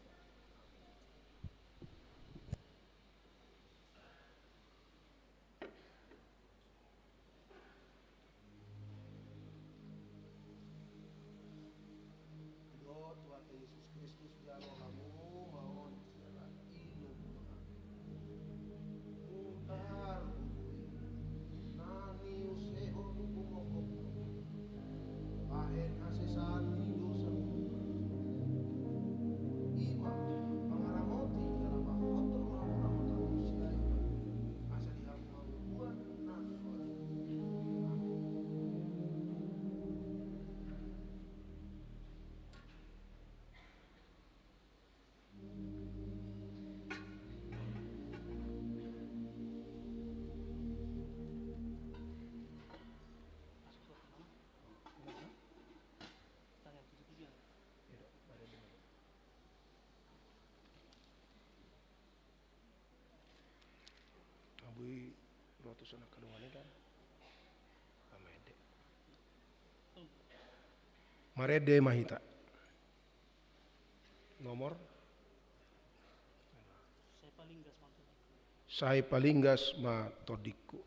Dohot Tuhanta Jesus Kristus, jalo hamu maon jala inum ma. Mutar buku i na niusehon humongkop, bahen hasesaan ni dosa. I ma pangaramoti jala pahothon ma hamu ramoti sian i, asa di hamu hangoluan na so ra sude. Boi rotus anak kalungan i kan. Marende. Marende ma hita. Nomor? Sai palinggas ma tondingku.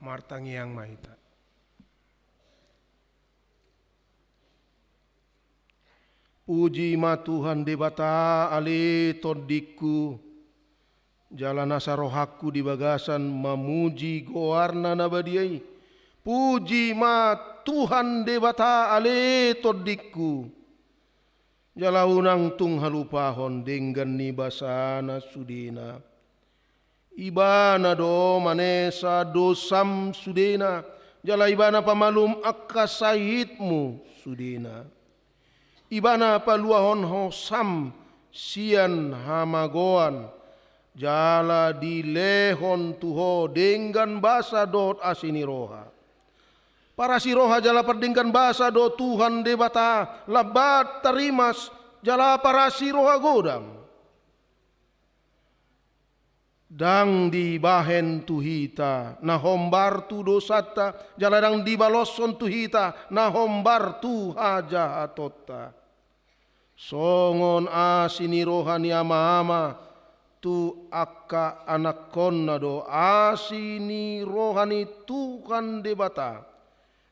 Martangiang ma hita. Puji ma Tuhan Debata, ale tondingku, jala nasa rohangku di bagasan mamuji goarna na badia i. Puji ma Tuhan Debata, ale tondingku, jala unang tung halupahon denggan ni basana sudena. Ibana do manesa dosam sudena, jala Ibana pamalum angka sahitmu sudena. Ibana paluahon ho sam sian hamagoan, jala dilehon tu ho denggan basa dohot asi ni roha. Parasi roha jala pardenggan basa do Tuhan Debata, lambat tarimas jala parasi roha godang. Ndang dibahen tu hita na hombar tu dosanta, jala ndang dibaloshon tu hita na hombar tu hajahatonta. Songon asi ni roha ni ama-ama tu angka anakkonna do asi ni roha ni Tuhan Debata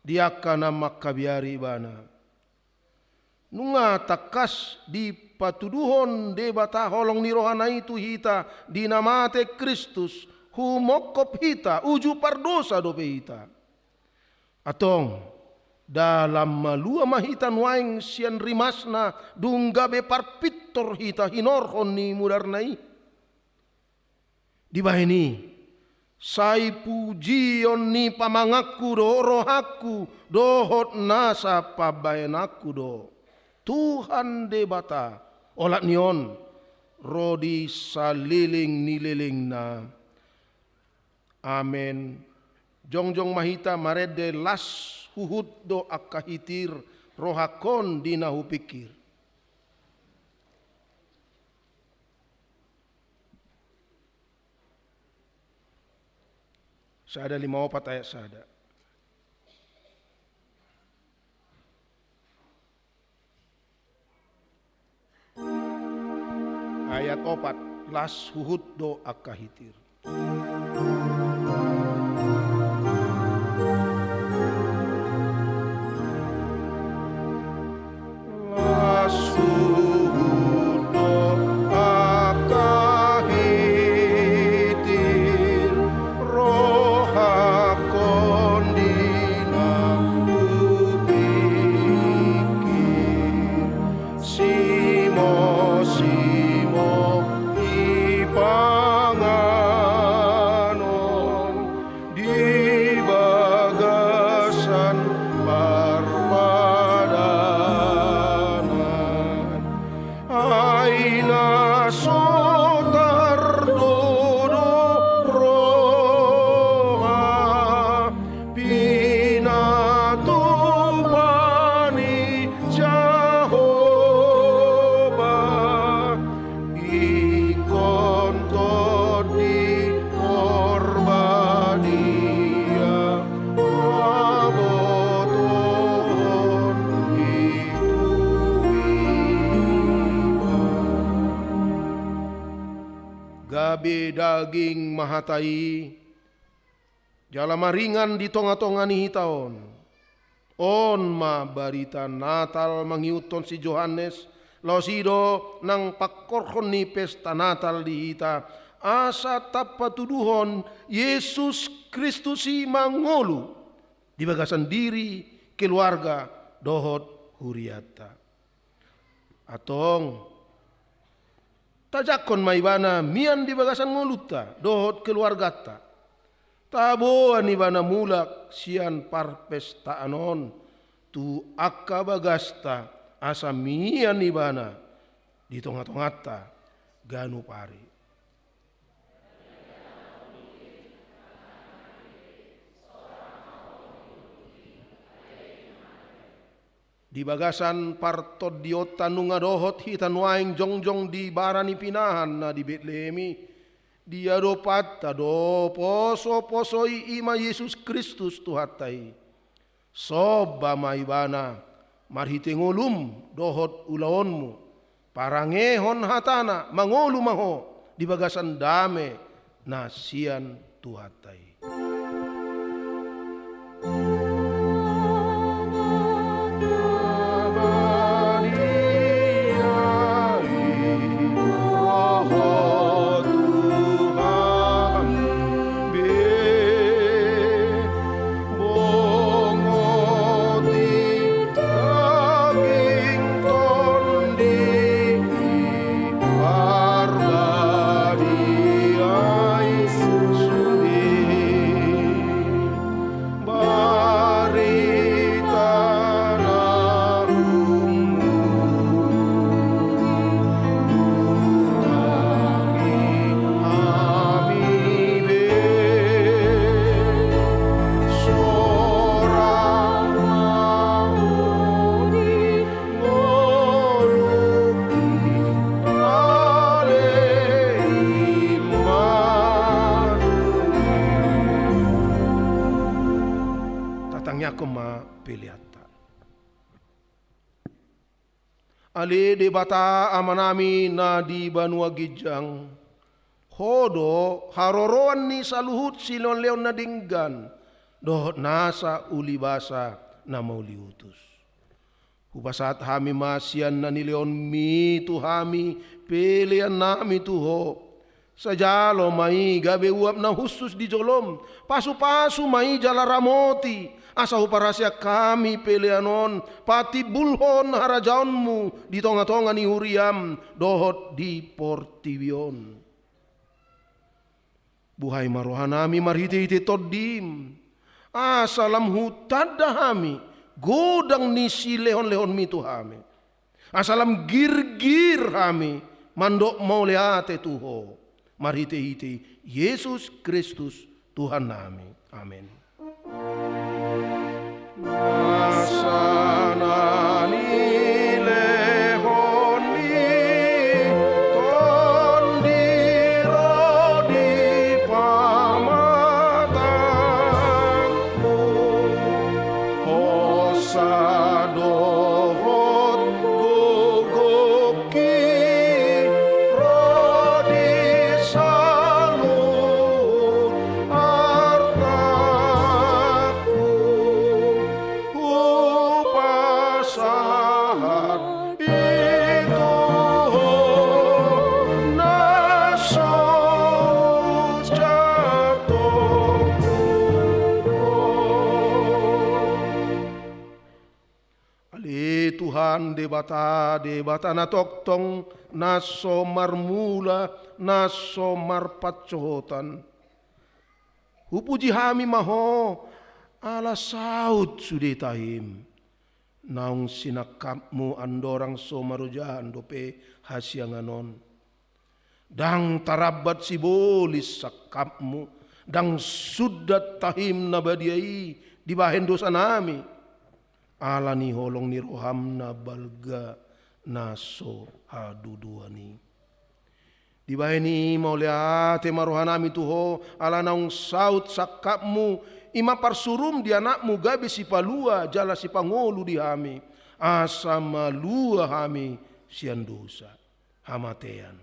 di angka na mangkabiari Ibana. Nunga tangkas dipatuduhon Debata holong ni rohana i tu hita di na mate Kristus, humongkop hita, uju pardosa dope hita. Antong, dalam malua ma hita nuaeng sian rimasna, dung gabe parpintor hita hinorhon ni mudarna i. Dibahen i, sai pujion ni pamanganku do rohangku dohot nasa pambahenanku do Tuhan Debata, olat ni on ro di saleleng ni lelengna. Amen. Jongjong ma hita marende, las huhut do angka hitir rohangkon di na hupingkir. sada lima opat ayat sada. Ayat opat, las huhut do angka hitir. Las huhut do angka hitir, rohangkon di na hupingkir. Simo-simo i panganon di bagasan parpadanan. Ai na so tardodo roha, pinatupa ni Jahowa, ingkon Tondi Porbadia, habotohon i tu iba. Gabe daging ma hata i, jala maringan di tonga-tonga ni hita on. On ma barita Natal mangihuthon si Johannes, laos i do nang pangkorhon ni pesta Natal di hita, asa tampatuduhon Jesus Kristus i mangolu di bagasan diri, keluarga, dohot hurianta. Antong, tajangkon ma ibana mian di bagasan ngolunta dohot keluarganta. Taboan ibana mulak sian parpestaan on tu angka bagasta, asa mian ibana di tonga-tonganta ganup ari. Di bagasan partondionta nunga dohot hita nuaeng jongjong di bara ni pinahan na di Betlehem i, diadopanta do poso-poso i, i ma Jesus Kristus Tuhanta i. Somba ma ibana marhite ngolum dohot ulaonmu, parangehon hatana, mangolu ma ho di bagasan dame na sian Tuhanta i. Bongot i daging tondi i, parbadia i sude. Barita na umur i, hami be sora ngolu i, ale i ma. Tatangiangkon ma peleanta. Ale Debata Amanami na di banua ginjang, Ho do haroroan ni saluhut silehon-lehon na denggan dohot nasa ulibasa na mauliutus. Hupasahat hami ma sian na nilehonmi tu hami peleannami tu Ho. Sai jalo ma i gabe uap na hushus di jolom, pasu-pasu ma i jala ramoti, asa huparaseak hami pelean on, patimbulhon harajaonmu di tonga-tonga ni huriam dohot di portibi on. Buhai ma rohanami marhite-hite Tondim, asa lam hutanda hami godang ni silehon-lehonmi tu hami, asa lam girgir hami mandok mauliate tu Ho, marhite-hite Jesus Kristus Tuhannami. Amen. Nasa na nilehon ni Tondi ro di pamatang Tuhan Debata, Debata na tongtong, na so marmula, na so marpansohotan. Hupuji hami ma Ho, ala saut sude tahim. Naung sinangkapmu andorang so marojahan dope hasiangan on. Ndang tarambat sibolis sangkapmu, ndang sundat tahim na badia i dibahen dosanami. Ala ni holong ni roham na balga na so haduduan i. Dibahen i mauliate ma rohanami tu Ho, ala naung saut sangkapmu, i ma parsurum di Anakmu gabe sipalua jala sipangolu di hami, asa malua hami sian dosa, hamatean,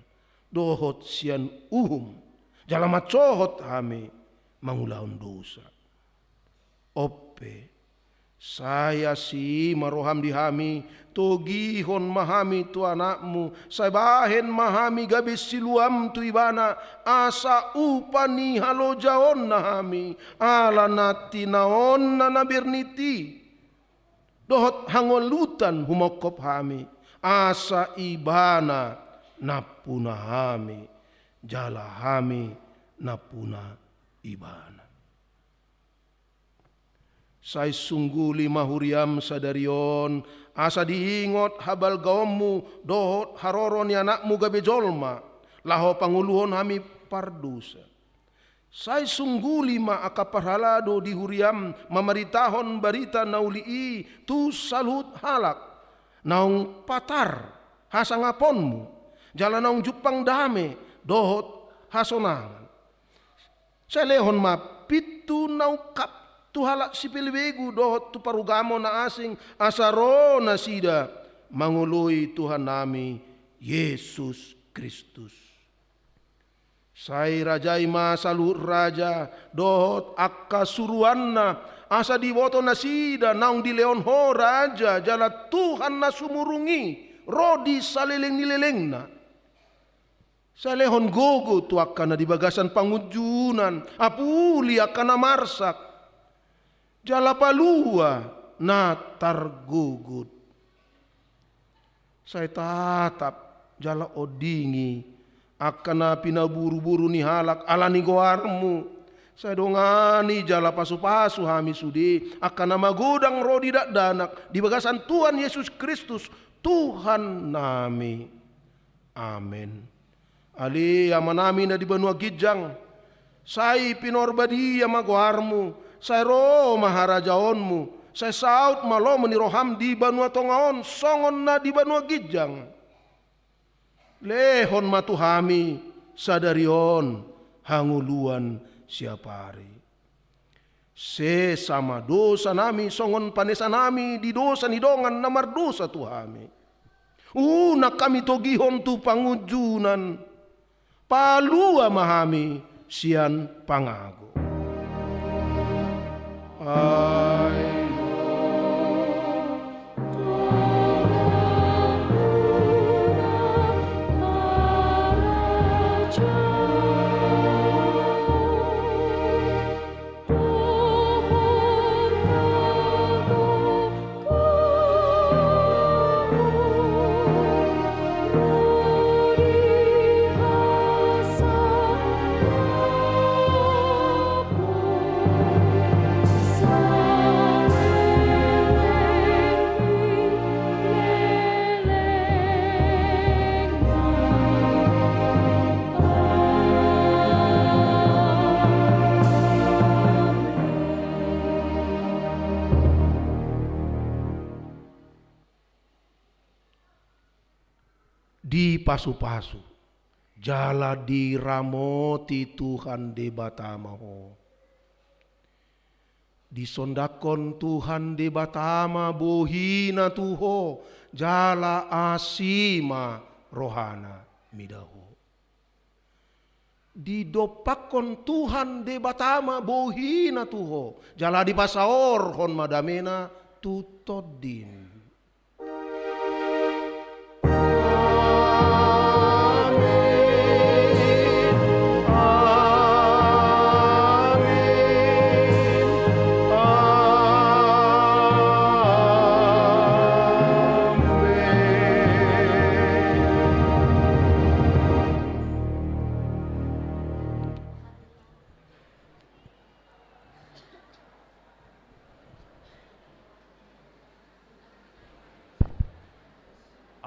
dohot sian uhum, jala mansohot hami mangulahon dosa. On pe, sai asi ma roham di hami, togihon ma hami tu Anakmu, sai bahen ma hami gabe siluam tu Ibana, asa upa ni halojaonna hami, ala na tinaonna na bernit i, dohot hangolutan humongkop hami, asa Ibana nampuna hami, jala hami nampuna Ibana. Sai sungguli ma huriam sadari on, asa diingot habalgaonmu dohot haroro ni Anakmu gabe jolma, laho pangoluhon hami pardosa. Sai sungguli ma angka parhalado di huriam mamaritahon barita na uli i tu saluhut halak, naung patar hasangaponmu, jala naung jumpang dame dohot hasonangan. Sai lehon ma pintu na ungkap tu halak sipelebegu dohot tu parugamo na asing, asa ro nasida mangoloi Tuhannami Jesus Kristus. Sai rajai ma saluhut raja dohot angka suruanna, asa diboto nasida naung dilehon Ho raja jala Tuhan na sumurung i ro di saleleng ni lelengna. Sai lehon gogo tu angka na di bagasan pangunjunan, apuli angka na marsak, jala palua na targogot. Sai tatap jala ondingi angka na pinaburuburu ni halak ala ni goarmu. Sai dongani jala pasupasu hami sude angka na magodang ro di dakdanak di bagasan Tuhan Jesus Kristus Tuhannami. Amen. Ale Amanami na di banua ginjang, sai pinarbadia ma goarmu, sai ro ma harajaonmu, sai saut ma lomo ni roham di banua tonga on songon na di banua ginjang. Lehon ma tu hami sadari on hangoluan siapari. Sesa ma dosanami songon panesanami di dosa ni dongan na mardosa tu hami. Unang hami togihon tu pangunjunan. Palua ma hami sian pangago. Ai Dipasupasu jala diramoti Tuhan Debata ma ho. Disondangkon Tuhan Debata ma bohina tu ho, jala asi ma rohana mida ho. Didompakkon Tuhan Debata ma bohina tu ho, jala dipasaorhon ma damena tu tondim.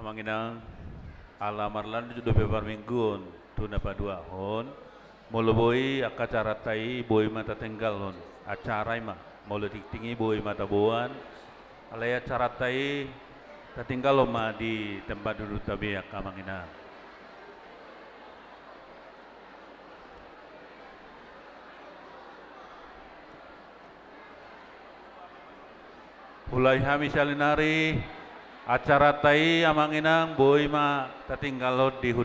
Amang inang, ala marlanjut dope parmingguon tu na paduahon, molo boi angka acaranta i boi ma tatinggalhon, acara i ma, molo tingting i boi ma taboan, alai acaranta i tatinggalhon ma di tempat dudukta be angka amang inang. Mulai hami saonari, acaranta i amang inang boi ma tatinggalhon di hu-,